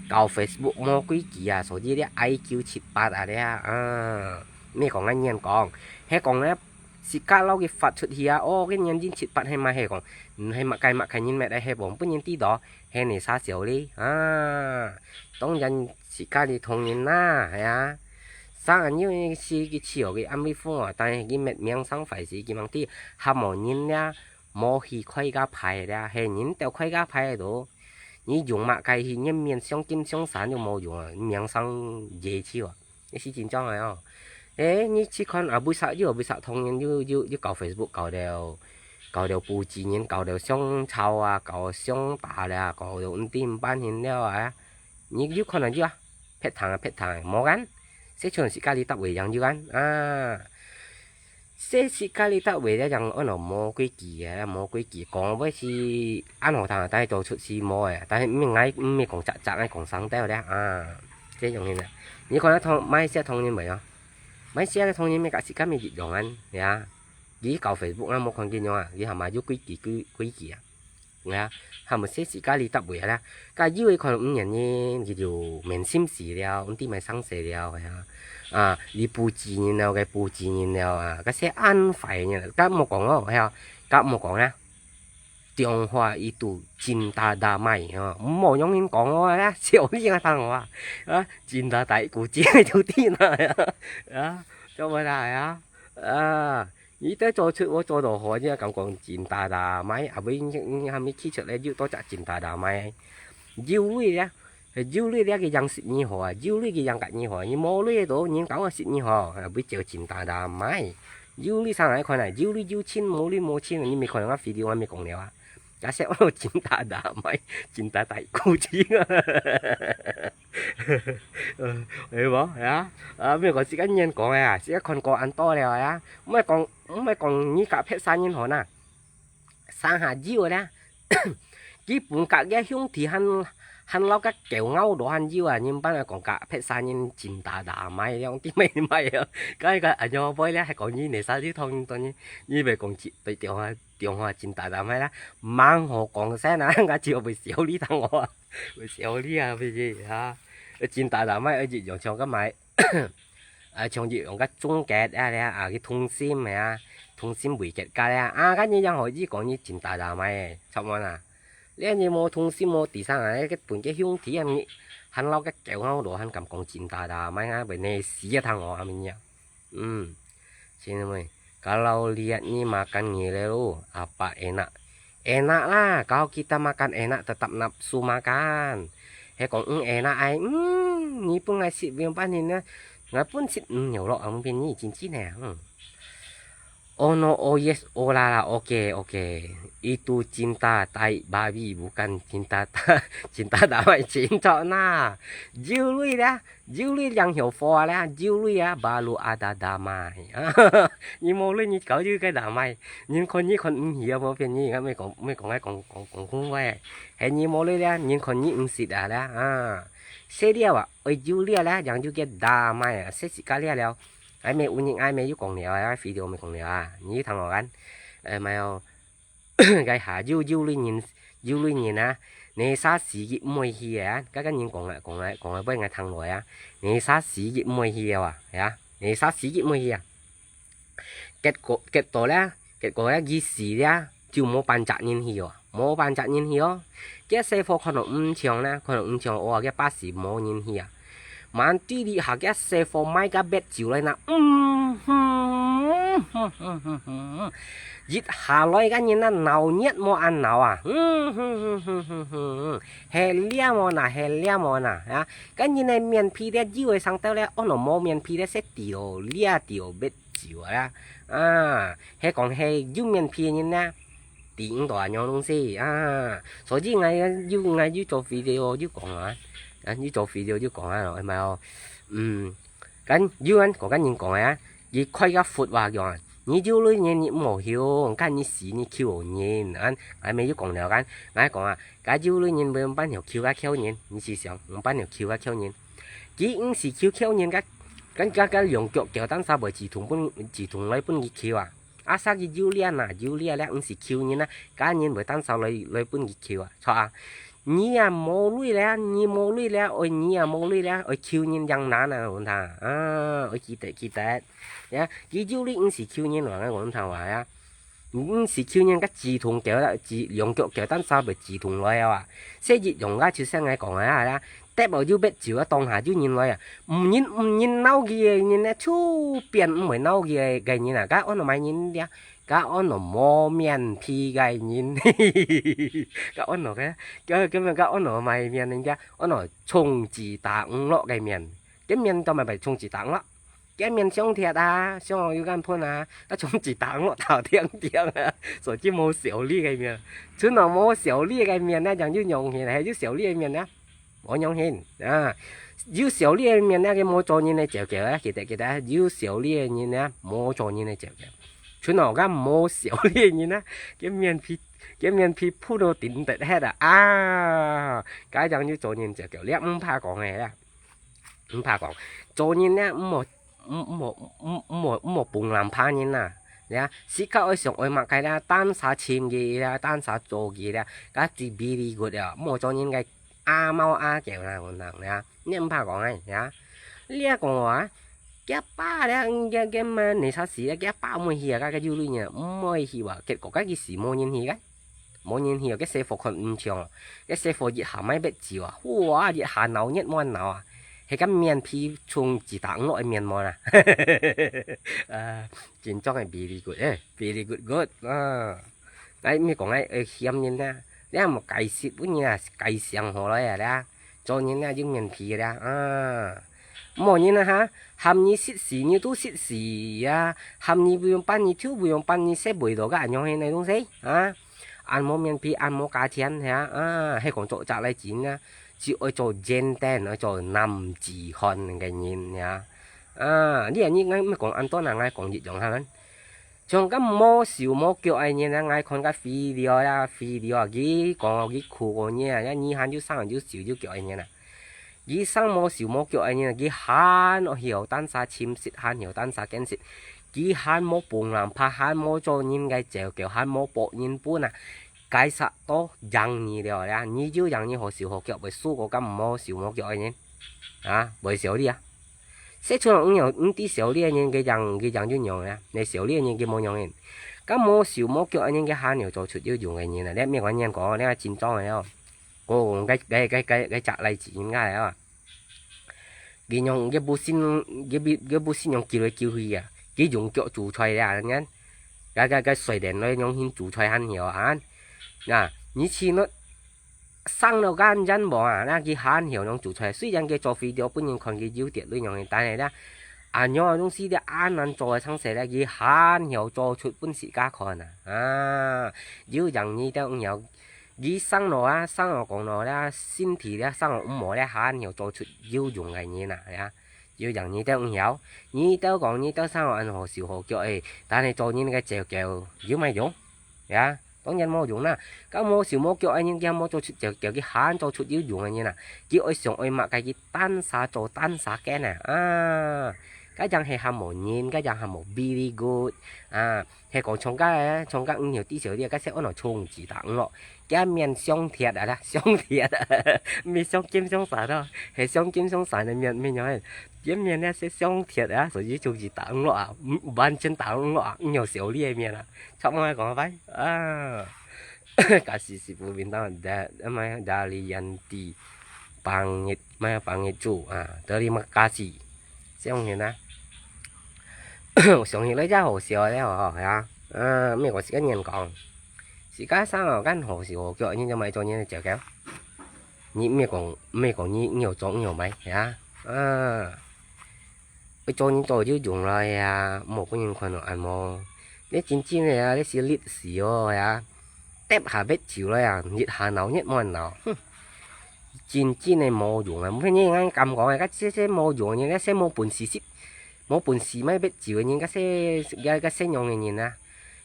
搞Facebook無規矩啊，所以咧I Q七八啊咧，啊，毋係講恁樣講，係講咧，自家摎佢發出去啊，哦，个年齡七八係嘛係講，毋係麼个麼个人物咧，係講分人知道，係你啥小哩，啊，當然自家哩同人啦，係啊，生人有時佢笑佢暗微風啊，但係佢物名生壞事，佢吂知，還無人咧。 無去開个牌咧，係人兜開个牌都，你用麼个去認面，相金相散又無用啊，名聲野去啊，也係真正个哦。誒，你去看啊，為啥又為啥同人又又又搞Facebook，搞到搞到不知人，搞到相吵啊，搞相打了，搞到毋知毋半人了啊！你又看到又啊，撇糖啊撇糖，無人，這全世界裡搭位樣又人啊！ 細細个裡搭位咧，樣安到無規矩啊，無規矩。講話係恁好聽，但係做出係無个，但係毋係，毋係講直直，係講生兜咧啊，這樣个。你看啊，同馬來西亞同人未啊？馬來西亞个同人乜甲自家乜一樣啊，呀。佢搞Facebook啊，無看見樣啊，佢係嘛有規矩規規矩啊。 啊，還毋細細个裡搭位啊啦，該有个可能五年呢，佢就面心事了，毋知買生死了，係啊。啊，你不知人了，該不知人了啊，該些安排呢，該莫講哦，係啊，該莫講啦。中華一肚真大大賣哦，莫用人講哦啦，小你啊聽我啊，啊，真大大一股劲就定了呀，啊，做麼个呀？啊， 你得做出我做到好，你敢講真大大賣，啊，尾你你還沒起出來，又多隻真大大賣。有鐳咧，有鐳咧，佢樣式你好啊，有鐳佢樣格你好啊，你無鐳都，人講我識你好，啊，尾就真大大賣。有鐳上來看啊，有鐳有錢，無鐳無錢，你沒看到我video，我沒講了啊。 假設哦，真大大賣，真大大鼓勵啊！呃，係無呀？啊，毋係講自家人講个啊，自家看過恁多了呀。毋係講，毋係講你甲別儕人好呐，生下有个啦。基本甲个兄弟還還老甲狗咬到還有啊，人般來講甲別儕人真大大賣，用啲咩賣啊？該个哎喲，不會咧，還講你哪儕就同你同你，你袂講對對啊。 中華真大大賣啦，吂好講聲啊，𠊎就會笑你聽我啊，會笑你啊，會是啊，真大大賣，一樣像个賣，啊，像一樣个總結啊咧，啊，去通心个啊，通心會結个咧，啊，該你樣好意講你真大大賣，插滿啊，你你無通心無地上啊，該本个兄弟啊，你還老个狗咬到還敢講真大大賣啊，會你死啊，聽我啊，明啊。 Hmm, sini mui. Kalau lihat ni makan ngilelu, apa enak? Enak lah, kalau kita makan enak tetap nafsu makan. He kong eng enak ai, hmm, ni pun ngai sit biang pan hin na. Ngai pun sit, hmm, nyolok ang pin ni cincin ya. Hmm. Oh no, oh yes, oh la la, oke, oke. Itu cinta tai babi, bukan cinta ta, cinta damai cincok na. Jiu lui dah. 有鐳兩條火咧，有鐳啊，baru ada damai。你無鐳，你搞有个damai，人看你看毋起啊，無騙你，𠊎毋係講，毋係講𠊎講講講空話，係你無鐳咧，人看你毋識啊咧，啊，細了啊，愛有鐳咧，正有个damai啊，細細个了了，𠊎毋係有人，𠊎毋係有講了啊，video毋係講了啊，你聽我講，誒，毋係哦。 該下有有類人，有類人啊，哪儕死佢毋會去啊？該个人講啊講啊講啊，分𠊎聽來啊，哪儕死佢毋會去啊？呀，哪儕死佢毋會去啊？結果結果咧，結果咧，佢死咧，就無半隻人去哦，無半隻人去哦。該細伙看到毋像啦，看到毋像，哇，該巴士無人去啊。 滿地裡下个細伙買个白酒來拿，嗯哼哼哼哼哼，一下來个人啊，鬧熱無恁鬧啊，嗯哼哼哼哼哼，係了無哪，係了無哪，啊，个人个面皮咧，有个上到咧，哦，no，無面皮咧，係掉咧掉白酒啊，啊，係講係有面皮个人啊。 知毋到恁樣東西啊。所以𠊎又𠊎又做video又講啊，啊又做video又講啊，係咪哦？嗯，跟有人講跟人講啊，佢開个佛話講啊，你有類人你毋好休，跟你死你求人，啊，𠊎咪又講了，跟𠊎講啊，該有類人會用半條求个求人，你試想，用半條求个求人，佢毋係求求人个，跟个个兩腳腳單手會自動分自動來分佢求啊。 啊，啥个有鐳啊，有鐳咧，毋係求人啊，該人會單手來來分佢求啊，著啊。你啊無鐳咧，你無鐳咧，愛你啊無鐳咧，愛求人樣難啊，講他，啊，愛記得記得。呀，佢有鐳毋係求人話，講他話呀。毋係求人，該自動腳啦，自兩腳腳單手會自動來啊。所以用个就像𠊎講个啊， 得無有別酒啊，當下有人來啊，毋認毋認鬧佢个人咧，就變毋會鬧佢个个人啊，該安到買人咧，該安到無面皮个人，該安到个，該，該，該安到麼个面呢？該安到從地打毋落个面，該面做麼个從地打毋落？該面傷忒啊，傷到有間疸啊，該從地打毋落頭定定啊，所以無笑容个面。賰到無笑容个面呢，正有樣形，係有笑容个面呢，無樣形啊。有笑容个面呢，佢無做人个招叫啊，記得，記得，有笑容个人呢，無做人个招叫。 賰到該無笑容个人啊，佢面皮，佢面皮浮到頂忒忒啊！啊，該正有做人招叫，這毋怕講个啦，毋怕講，做人呢，毋好，毋，毋好，毋，毋好，毋好歕榔拍人啊！呀，自家愛想愛麼个啦，單儕尋佢啦，單儕做佢啦，該就very good了，毋好做人个阿貓阿狗啦，講人啦，你毋怕講个呀？你講啊，佢爸咧，佢，佢嘛，你啥事咧？佢爸毋會去啊，該，該有女人啊，毋會去哇，結果該佢死無人去个，無人去啊，該細伙看毋像啊，該細伙一下買白酒啊，哇，一下鬧熱滿鬧啊，係个面皮從地打落个面無啦，啊，真正个very good，誒，very good good啊！哎，毋係講哎，愛嫌人啊，你還無解釋分人啊，解釋好來啊，你啊，做人啊，有面皮个啦，啊。 無人啊哈，喊你食屎，你都食屎啊！喊你毋用辦，你就毋用辦，你食袂到个，恁樣係哪東西啊？恁無面皮，恁無價錢，係啊？啊，係講做隻來錢啊，只愛做gentleman，愛做男子漢个人呀。啊，你啊，你，𠊎，𠊎講恁多，𠊎講一樣哈。 像該無手無腳个人啊，𠊎看該video啊，video啊，佢講佢苦過呢啊，你還有生有手有腳个人啊。佢生無手無腳个人啊，佢還曉單儕尋食，還曉單儕揀食，佢還無歕榔拍，還無做人个招叫，還無博人本啊，該煞到贏你了啦！你就贏你好手好腳，會輸過該無手無腳个人啊，會笑你啊！ 世上毋有，毋知笑你个人，佢贏，佢贏就贏啊！你笑你个人，佢無贏个。該無手無腳个人，佢還有做出有用个人啊！你毋好講人講，你係真正个哦。我講該，該，該，該，該隻例子應該啊。佢用，佢不信，佢不，佢不信用救來救去啊！佢用腳煮菜啊，你看，該，該，該水電來用心煮菜還曉啊！那，你去那 生到該人無啊，那佢還曉樣煮菜。雖然佢做video分人看佢有跌鐳樣，但係咧，恁樣个東西咧，恁難做个生事咧，佢還曉做出分自家看啊！啊，有樣你兜毋曉，佢生到啊，生到講到咧，身體咧，生到毋好咧，還曉做出有用个人啊，呀！有樣你兜毋曉，你兜講你兜生到恁好手好腳誒，但係做人个招叫有麼用？呀？ 當然無用啦！該無手無腳个人，佢無做出，就，就佢還做出有用个人啊！佢愛想愛麼个，佢單儕做單儕揀啊！啊，該樣係還無人，該樣還無very good啊！係講像該，像該毋曉知曉你，該係安到從地打落，佢面傷忒啊啦，傷忒啊！毋係傷金傷煞咯，係傷金傷煞个面，面樣个，佢面呢係傷忒啊，所以從地打落啊，完全打落啊，毋曉笑你个面啊！ Chak ma kong apai. Ah. Kasih si Pumin tama da, ama Dalianti pangit, ma pangit chu. Ah, terima kasih. 相信啊。相信來真好笑了吼，係啊。啊，美國是个人講，自家生哦，恁好笑哦，叫人做麼做人个招叫。你毋係講，毋係講你，你有做，你有買，係啊。啊。 愛做人做就用來啊，莫分人看到恁無。你真正个啊，你係歷史哦呀，跌下別酒來啊，日下鬧日滿鬧，哼，真正个無用啊！毋係你恁敢講啊，該這些無用个，該些無本事識，無本事買別酒个人，該些，該，該些樣个人啊，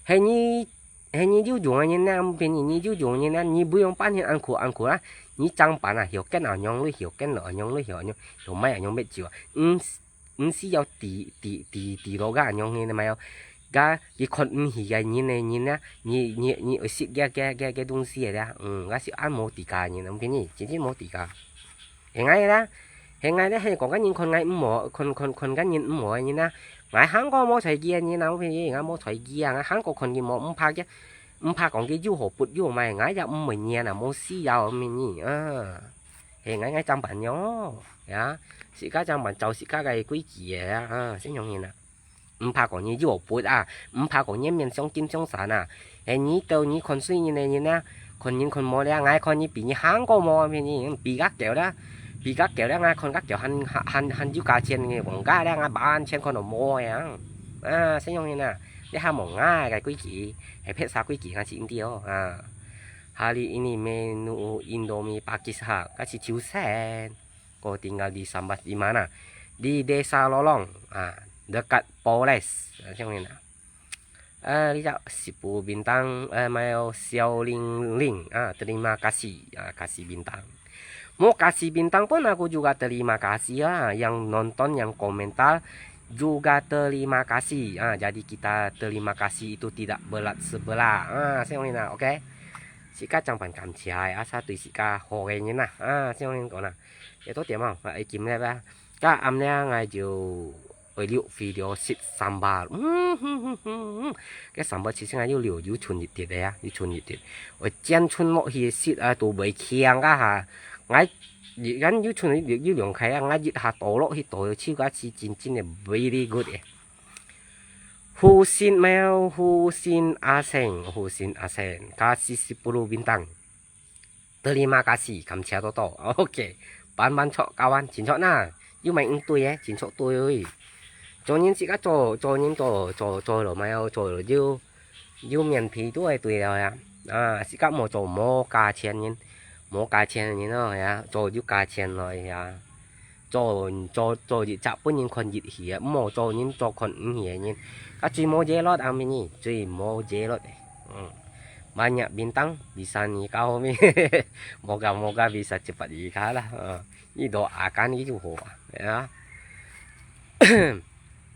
係你 係你有用个人呢，毋係你，你有用个人呢，你毋用扮現恁苦恁苦啦。你正扮啊，曉揀啊，樣類曉揀咯，樣類曉樣，曉買啊，樣別酒啊。毋，毋需要抵，抵，抵，抵落个樣个嘛喲。該佢看毋起个人个人呢，你，你，你愛食个，个，个，个東西个啦。嗯，該係恁無底價个人，毋係你，真正無底價。 係𠊎啦，係𠊎咧，係講个人看𠊎毋好，看，看，看个人毋好个人啊。𠊎還過無睬佢个人啊，毋係，𠊎無睬佢啊，𠊎還過看佢無，毋怕佢，毋怕講佢有好不有歹，𠊎也毋會念啊，無需要，毋係呢，啊。係𠊎，𠊎正辦樣哦，呀，自家正辦照自家个規矩个啊，啊，先用人啊。毋怕講你有不啊，毋怕講你面相金相山啊。係你到你看衰人个人啊，看人看無了，𠊎看你比你還過無，比你比較久了，比較久了，𠊎看較久還還還還有價錢个，講價了，𠊎完全看到無个啊。啊，這樣人啊，你還無𠊎个規矩，係別儕規矩，𠊎是毋知哦啊。Hari ini menu Indomie pakis ha, kasi ciusen. Ko tinggal di Sambas di mana? Di Desa Lolong, ah, dekat Polres. Ah, siang ni na. Ah, lihat sepuluh bintang, eh, mayo Xiao Ling Ling. Ah, terima kasih. Ah, kasih bintang. Mo kasih bintang pun aku juga terima kasih ah, yang nonton, yang komentar juga terima kasih. Ah, jadi kita terima kasih itu tidak berat sebelah. Ah, siang ni na, oke. 自家正辦感謝个，啊，煞對自家好个人啊，啊，像恁講啊，也都點啊，啊，會今日啊，今暗咧，𠊎就會錄video食sambal，嗯哼哼哼哼，該sambal其實啊，有留有剩一滴个啊，有剩一滴，會煎剩落去食啊，都袂強个哈，𠊎而家有剩有有兩塊啊，𠊎一下倒落去倒落去，个是真正个very good个。 Husin Mel, Husin Aseng, Husin Aseng, kasih sepuluh bintang. Terima kasih, 感謝多多。OK，板板桌，kawan，請坐那，又買一堆耶，請坐堆。做人自家做，做人做，做做了嘛要做了就，有面皮都会对了呀。啊，自家莫做无价钱人，无价钱人哦呀，做有价钱来呀。 做，做，做一隻分人看一起个，毋好做人做看毋起个人。啊，最無jealot啊，咩呢？最無jealot个。嗯。Banyak bintang, bisa nikah, homie. Moga-moga bisa cepat nikah lah. Ha. Ni doakan gitu, ho. Ya.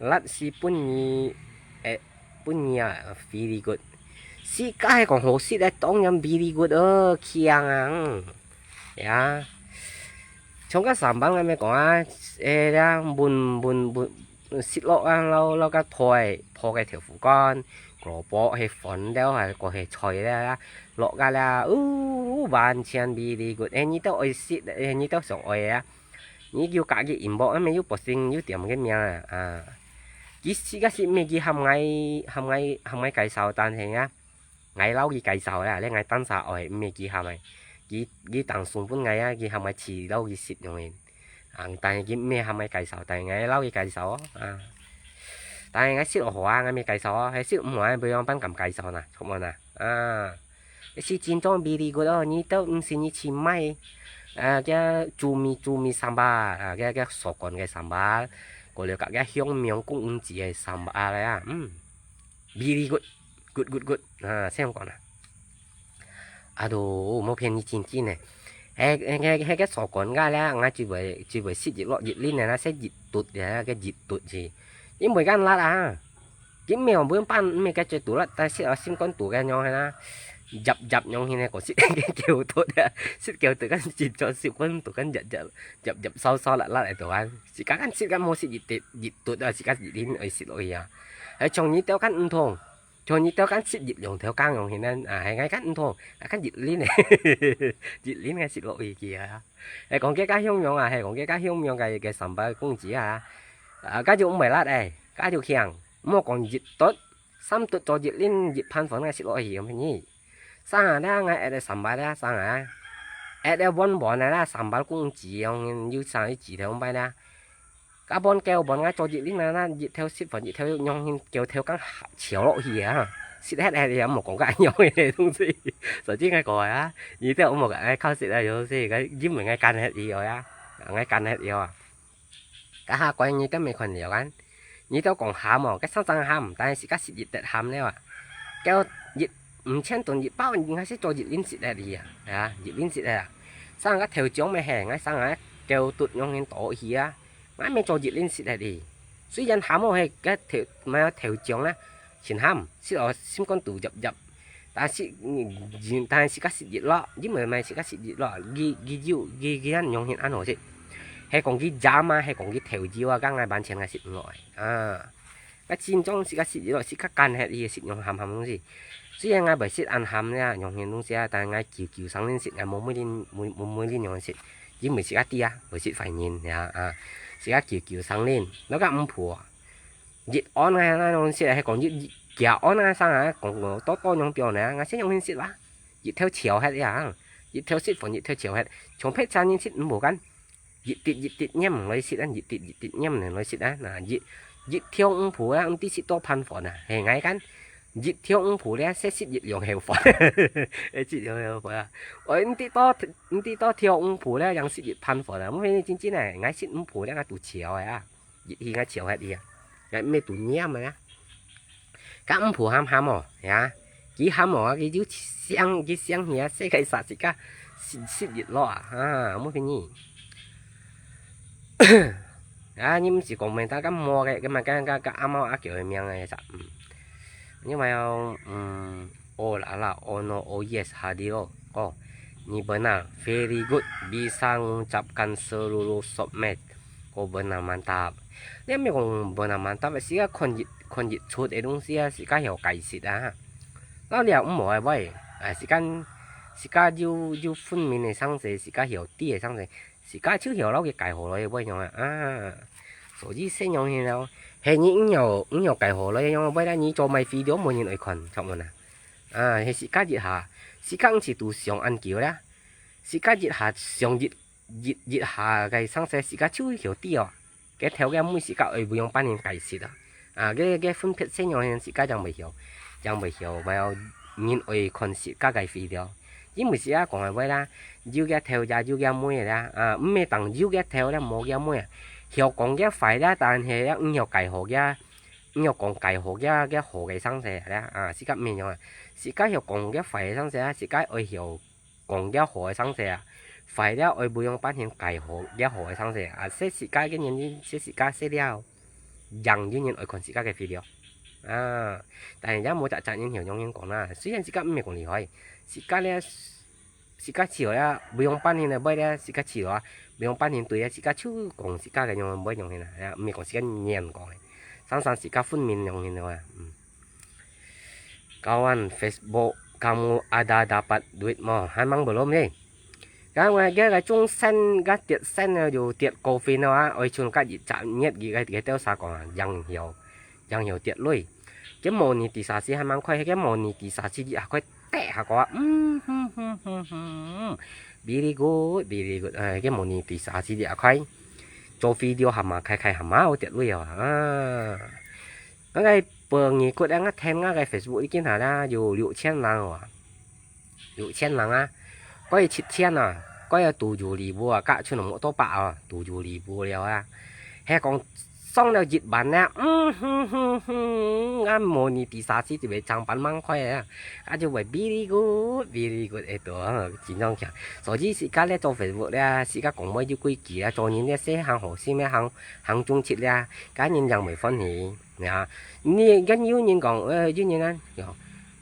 Lat si pun ni, eh, pun ni ah, very good. Si kai kong ho si dai tong yang very good, eh, kiang ang. Ya. 像該sambal𠊎咪講啊，誒，這樣燜，燜，燜，食落啊，摎，摎該菜，泡該豆腐乾，蘿蔔，係粉了，還過係菜了，落該了，哦，完全very good。誒，你兜愛食，誒，你兜想愛啊，你有加佢inbox，啊，咪有posting，有點个名啊，啊。佢自家食咩，佢喊𠊎，喊𠊎，喊𠊎介紹，但係啊， 𠊎摎佢介紹啦，咧𠊎單儕愛，毋係佢喊𠊎，佢，佢當送分𠊎啊，佢喊𠊎試摎佢食樣个。啊，但係佢毋係喊𠊎介紹，但係𠊎摎佢介紹哦，啊。但係𠊎食落好啊，𠊎咪介紹哦，係食毋好啊，毋會樣般敢介紹呐，著無呐？啊。係真正very good哦，你兜毋信你去買，啊，該cumi-cumi sambal，啊，該，該sokonn个sambal，過了佮該香味公子个sambal啊，嗯。 Very good, good, good, good. 啊，這樣講啦。Aduh，莫騙你真真呢。係，係，係，係个sokonn个咧，𠊎只會，只會食一落一輪个啦，食一垤个，个一垤字。因為恁辣啊。佢毋係講本般，毋係个最毒辣，但係啊，心肝肚个樣係啦。入入樣係呢，個食个叫毒个，食叫毒个，食咗食分毒个，入入入入燒燒辣辣个毒啊。自家敢食敢好食一垤，一垤啊，自家一輪愛食落去啊。 係像你兜間毋同，像你兜間食一兩條gang樣形呢，啊，係𠊎間毋同，啊，間一輪呢，一輪个食落去去啊。係講个家鄉樣啊，係講个家鄉樣个，个sambal公子啊，啊，該就毋會辣誒，該就強，莫講一垤，三垤做一輪一盤粉个食落去，有咩呢？生啊，𠊎愛个sambal啊，生啊，愛个碗碗啊，sambal公子樣，有生一指頭擺啦。 該本叫本𠊎做一輪啊，那一條食飯一條用，用叫條gang潮落去啊，食忒忒也莫講該樣个東西。所以𠊎講啊，你兜莫講𠊎靠食啊，有時𠊎因為𠊎乾忒去哦呀，𠊎乾忒去哦。該下關你兜沒看了啊，你兜講鹹哦，該生生鹹，但係自家食一垤鹹了啊。叫一五千噸一包，𠊎係做一輪食忒去啊，啊，一輪食忒啊。生个頭獎咩係，𠊎生个叫垤用用倒去啊。 𠊎乜做一輪食忒哩。雖然鹹哦，係該頭，麼个頭醬啦，盡鹹，食落心肝肚入入。但係，嗯，但係自家食一落，因為乜自家食一落，佢，佢有，佢，佢恁樣形恁好食。係講佢jam啊，係講佢頭油啊，該𠊎完全𠊎食毋落个。啊，該真正自家食一落，自家乾忒哩，食用鹹鹹東西。雖然𠊎毋食恁鹹啦，樣形東西啊，但係𠊎久久生輪食，𠊎無每輪，無，無每輪樣食。 因為自家知啊，會食壞人呀，啊，自家久久生輪，那个毋怕啊。一安啊，那種色，係講一，一幾安啊，生啊，講多多樣表呢，𠊎識樣形色啦，一條潮忒呀，一條色粉一條潮忒，像別儕人色毋無間，一滴一滴黏來色啊，一滴一滴黏來色啊，那一，一條五步啊，毋知色多盼粉啊，係𠊎間，一條五步咧，色色一兩條粉，一兩條粉啊，喂，毋知多，毋知多條五步咧，樣色一盼粉啊，毋係真真啊，𠊎色五步咧，𠊎都潮啊。 一去𠊎潮忒去啊，𠊎毋係都黏啊。該五步喊喊哦，呀，佢喊哦，佢就想，佢想去啊，世界煞自家，失失一落啊，啊，無便宜。啊，你毋是講明大家摸个，个嘛，个个个阿貓阿狗个名个啥，嗯，因為哦，嗯， Olala, ono, oyes, hadiro. Ko, ni benar, very good, bisa ngucapkan seluruh sopmed. Ko benar mantap. Ni mi kong benar mantap, sika kon yit, kon yit chut e dong sia, sika hiau kai sit ah. Lao liau mo ai bai. Ah, sika, sika yu, yu fun min e sang se, sika hiau ti e sang se. Sika chiu hiau lao ke kai ho lo e bai nyong ah. Ah. So ji se nyong hin lao. He ni nyong, nyong kai ho lo e nyong bai la ni cho mai video mo nyin oi kon, chok mo na. 啊，係自家一下，自家毋係都想恁久啦，自家一下想一，一，一下个生勢，自家就曉知哦。該頭个尾自家愛會用半年解釋啊。啊，該，該分別細樣，自家正會曉，正會曉，還有人愛看自家个video。因為自家講个話啦，有个頭也有个尾啦，啊，毋係當有个頭啦，無个尾啊。曉講个壞啦，但係毋曉解好个，毋曉講解好个，个好个生勢啦，啊，自家毋係樣啊。自家曉講个壞个生勢啊，自家愛曉 講了好个生勢啊，壞了愛會用半天解好了好个生勢啊，細自家个年紀，細自家細了，樣有人愛看自家个video啊。但係也無隻隻人曉樣樣講啦，雖然自家毋係講厲害，自家咧，自家試了會用半天个，會咧，自家試了會用半天對啊，自家就講自家个樣會樣形啊，毋係講自家人講个，常常自家分明樣形个啊，嗯。 Kawan Facebook, kamu ada dapat duit mo? Hai mang belum ni. Kan ngai ge gai chung sen ga tiet sen ne yu tiet kopi no a, oi chun ka yit chak nyet gi gai tiet teo sa kong a, yang hiau, yang hiau tiet lui. Ke monetisasi hai mang khoi, ke monetisasi yit ha khoi tek ha ko a. Hmm, hmm, hmm, hmm, hmm. Very good, very good. Ai, ke monetisasi yit ha khoi. Cho video ha ma khai khai ha ma o tiet lui a. Ah. 𠊎个朋友个，𠊎聽𠊎个Facebook已經下啦，有六千人哦，六千人啊，該七千啊，該都有禮物啊，甲出無多百哦，都有禮物了啊。係講送了一萬呢，嗯哼哼哼，啊，無你第三次就會上班萬塊啊，啊就會very good，very good，哎，都真正強。所以自家咧做Facebook咧，自家講話有規矩啊，做人咧，細行好心咧，行行忠直咧，甲人正會歡喜。 呀，你，跟有人講，呃，有人啊，講，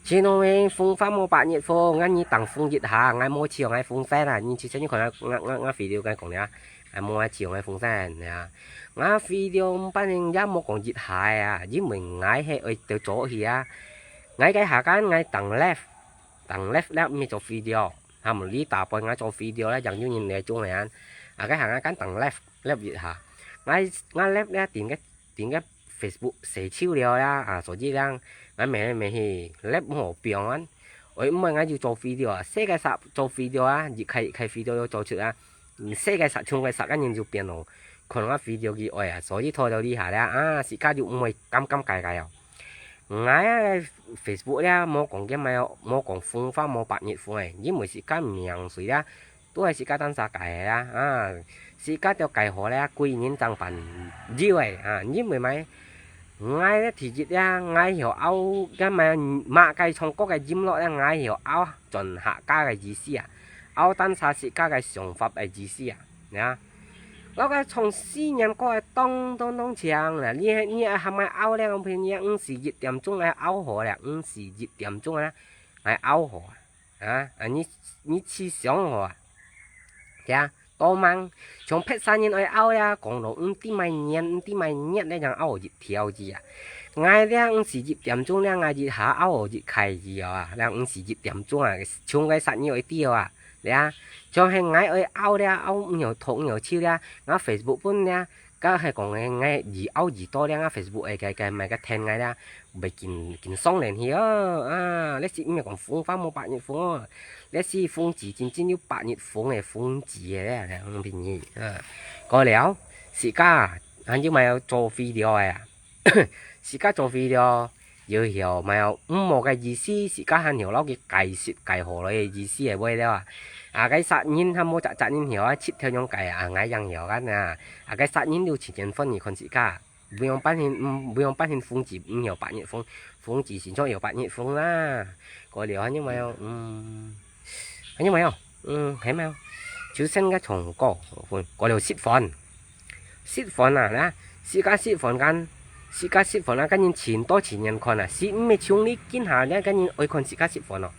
前兩日風花無百日紅，𠊎你當風一下，𠊎無試𠊎風扇啊，你試試你看啊，𠊎，𠊎，𠊎video該講呀，𠊎無試𠊎風扇呀，𠊎video毋半日也無講一下啊，因為𠊎係愛得早去啊，𠊎該下間𠊎當left，當left了毋係做video，他們你打敗𠊎做video了，像有人來做呀，啊，該下間當left，left一下，𠊎，𠊎left了定个 定个Facebook洗手了呀，啊，所以講，𠊎每每去left無平安，我因為𠊎有做video啊，細个煞做video啊，一開一開video有做出啊，細个煞、中个煞个人就變咯，看𠊎video佢愛啊，所以拖到這下了啊，自家就毋會尷尷尬尬哦。𠊎啊，Facebook了，無講个咩哦，無講風花無百日紅誒，因為自家名水啦， 都係自家單儕个啦，啊，自家都个好咧，歸人正辦有誒，啊，因為麼个？𠊎个第一呀，𠊎曉拗，該麼个馬該唱歌个音樂咧，𠊎曉拗轉客家个意思啊，拗單儕自家个想法个意思啊，呀。𠊎个唱四年歌个當當當強啦，你你還愛拗咧，我陪你五十一點鐘來拗好咧，五十一點鐘啊，來拗好啊。 啊，啊，你，你試想下啊，呀，多猛，像別儕人愛拗呀，講到毋知麼年，毋知麼月咧，正拗一條字啊。𠊎咧，毋係一點鐘咧，𠊎一下拗一開字啊，咧，毋係一點鐘啊，像該煞你愛知啊，咧，像係𠊎愛拗咧，拗毋曉讀，毋曉手咧，𠊎Facebook分咧，該係講个，𠊎以後以多了啊，Facebook个个个買个聽𠊎啦，毋會緊緊上連去哦，啊，這時毋係講風花無百日紅哦，這時風子真正有百日紅个風子个咧，嗯，便宜啊。過了，自家還有買有做肥料个啊，自家做肥料，有曉買有毋好个意思，自家還曉摎佢解釋解好來个意思个話了啊。啊，該殺人還無隻隻人曉啊，七條樣解啊，𠊎樣曉个啊。啊，該殺人有七千分你看自家。 毋用半天，嗯，毋用半天風子，毋曉百日紅，風子先做曉百日紅啦。過了還有無有？嗯，還有無有？嗯，還無有。就剩个蟲哥，過了食飯，食飯啊，啦，自家食飯間，自家食飯啊，跟人前多前人看啊，是毋係像你今下咧，跟人愛看自家食飯哦。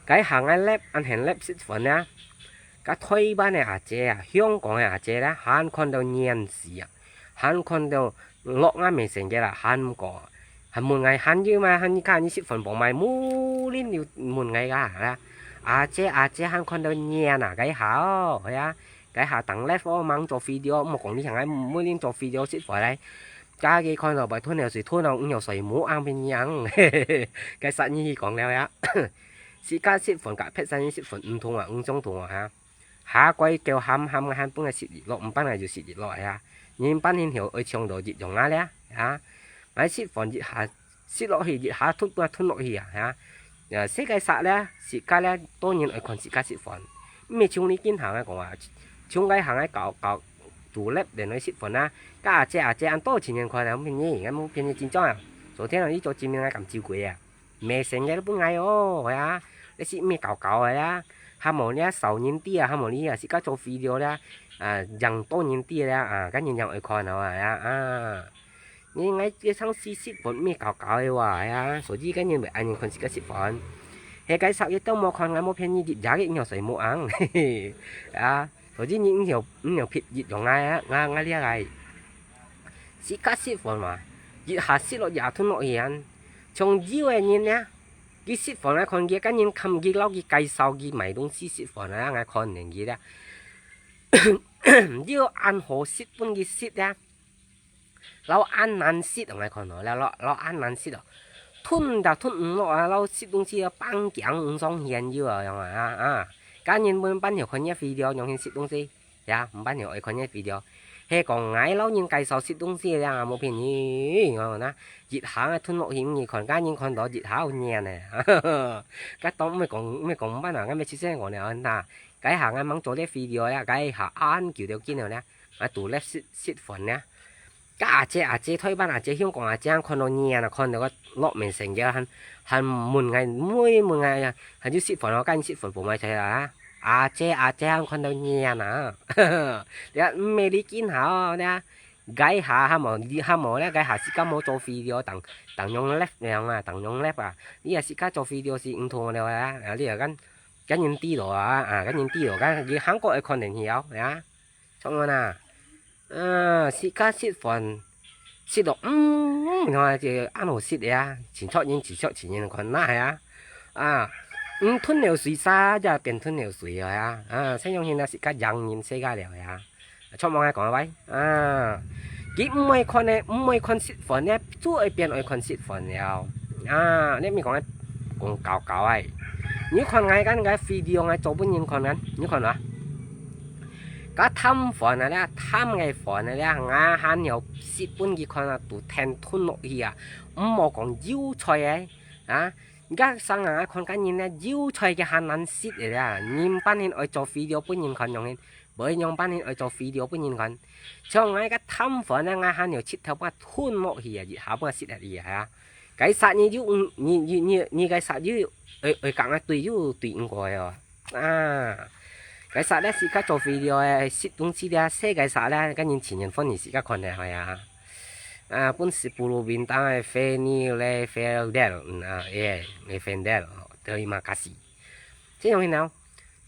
該下𠊎粒，恁行粒食飯啊，該台灣个阿姐啊，香港个阿姐啦，還看到黏死啊！ 還看到落𠊎面前个啦，還毋過，還問𠊎還有嗎？還你看你食飯無買，無人有問𠊎个啦。阿姐阿姐還看到黏啊，該下哦，係啊，該下當live哦，吂做video，莫講你像𠊎無人做video食飯來。家己看到白吞口水，吞到五尿水，無硬變樣。該殺人去講了呀，自家食飯，甲別殺人食飯，毋同啊，毋相同啊哈。 下蓋叫喊喊个喊分个食日落，毋分个就食日落呀。人半天曉愛唱到日陽啊咧，啊，買食飯一下食落去，一下吞啊吞落去啊，啊，世界殺咧，自家咧，當然愛看自家食飯。毋係像你今行个講啊，像該行个搞搞獨立連來食飯啊，甲阿姐阿姐恁多錢人看啊，便宜，𠊎無便宜真正啊。昨天啊，你做見面𠊎敢照顧啊。 Messenger分𠊎哦，係啊，這是毋係搞搞个啊，還無你啊少人知啊，還無你啊，自家做video啦，啊，贏多人知啦，啊，該人贏愛看哦，係啊，啊。你𠊎這上司食飯毋係搞搞个話，係啊，所以該人會恁樣看自家食飯。係該十一都無看，𠊎無騙你，日日个尿水無硬，啊，所以你毋曉毋曉撇日用𠊎啊，𠊎𠊎這个。 自家食飯嘛，一下食落也吞落去啊。像有个人呢，佢食飯來看佢，跟人看佢，摎佢介紹佢買東西食飯啊，𠊎看等佢啦。有恁好食分佢食啊，摎恁難食，𠊎看到了，摎摎恁難食哦，吞也吞毋落啊，摎食東西啊，放頸毋上天有啊，樣啊啊，跟人分半條看一video，樣形食東西。 呀，毋捌有愛看个video。係講𠊎摎人介紹食東西个啊，無騙你，𠊎講啊，一下吞落去，你看，該人看到一下有黏呢。該當毋係講毋係講毋捌啊，𠊎乜出聲講了，那，該下𠊎吂做這video呀，該下恁久條緊了呢，𠊎獨立食食飯呢。 該阿姐阿姐，台灣阿姐，香港阿姐，看到你啊，看到个落面成个，還還問𠊎，問問𠊎啊，還有食飯哦，跟食飯無買菜啊？阿姐阿姐，看到你啊，這毋係你見下哦，這該下還無你還無咧，該下自家無做video，當當用left了啊，當用left啊，你啊自家做video是毋同了啊，啊你啊跟跟人知了啊，啊跟人知了，跟你韓國个看電視哦，啊，做麼啊？ 啊，自家食飯，食到，嗯，你看這恁好食呀，真出人，真出人看哪呀？啊，嗯，吞了水沙，也變吞了水了呀。啊，這樣現在自家洋人世界了呀。出門愛講話，啊，佢毋愛看呢，毋愛看食飯呢，就會變愛看食飯了。啊，你咪講講搞搞哎。你看𠊎跟𠊎video𠊎做分人看啊，你看啊？ 該貪飯啊咧，貪个飯啊咧，𠊎還有食分佢看啊，都吞吞落去啊，毋好講油菜个啊，你看生啊，看該人咧，油菜个還難食个咧，人半天愛做video分人看樣形，無人樣半天愛做video分人看，像𠊎該貪飯咧，𠊎還有七頭半吞落去啊，一下半食下去啊，該殺你又，你你你你該殺又，愛愛講啊對又對毋過个哦。 啊，該殺咧自家做肥料个，食東西咧，細个殺咧，跟人前人分你自家看咧，係啊。啊，本是布魯賓當个肥料咧，肥料，嗯啊，耶，个肥料，terima kasih。這樣呢，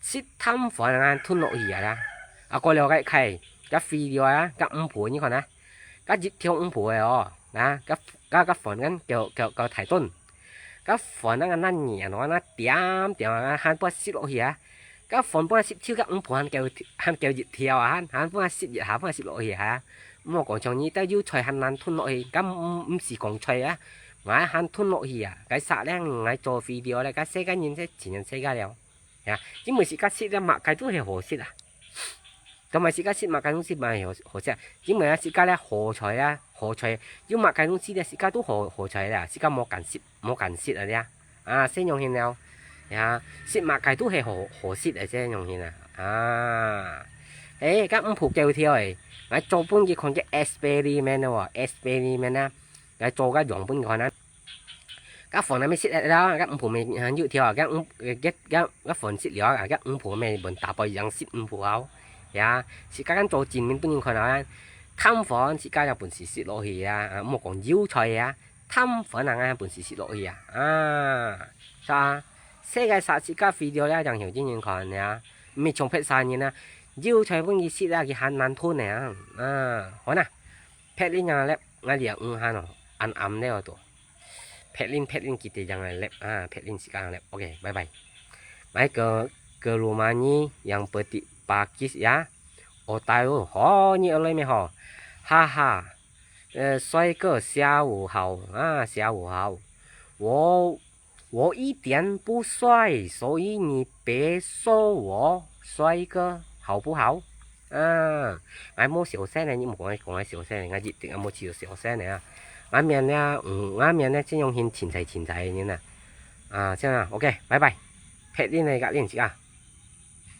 食貪飯啊，吞落去啊啦。啊，過了該開，該肥料啊，該五步，你看啊，該一條五步个哦，啊，該該該飯跟叫叫叫大頓。 該飯啊，該黏哦，該點點啊，還不食落去啊。該飯不食，就該五盤還叫還叫一條啊，還還不食一下，不食落去啊。莫講像你兜油菜還難吞落去，該毋毋毋使講菜啊，𠊎還吞落去啊，該煞咧𠊎做video咧，該世界人係真正世界了。呀，因為自家食咧麼个都係好食啊。同埋自家食麼个東西嘛係好好食啊，因為啊自家咧好菜啊，好菜，有麼个東西咧自家都好好菜啦，自家無揀食無揀食啊咧。啊，先用先了。呀，食麼个都係好好食个，先用先啊。啊，誒，該五步教條誒，𠊎做分佢看个 experiment 哦，experiment 啊，𠊎做个樣分佢看啊。該飯還未食了，該五步未有條啊，該五該該該飯食了啊，該五步未問打包樣食五步啊。呀，自家敢做證明分人看啊，淡飯自家有本事食落去啊，啊，莫講油菜啊。 淡飯啊，𠊎本事食落去啊。啊，係啊，世界上自家video咧，正有真人看呀，毋係像別儕人啊，油菜分佢食啊，佢還難吞呢啊。啊，好啦，別人啊，咧，𠊎這五下哦，暗暗咧哦都。別人別人佢哋正來咧，啊，別人自家咧，OK，bye bye。Mai ke ke rumah ni yang peti pakis ya. Otai oh, ho ni alai me ho. Haha. 呃，帥哥下午好啊，下午好。我我一點不帥，所以你別說我帥哥，好不好？啊，𠊎無小聲呢，你毋好講𠊎小聲呢，𠊎一定也無試過小聲呢啊。𠊎面呢，嗯，𠊎面呢，真用心清彩清彩个人啊。啊，這樣啊，OK，拜拜。別人呢，甲恁子啊。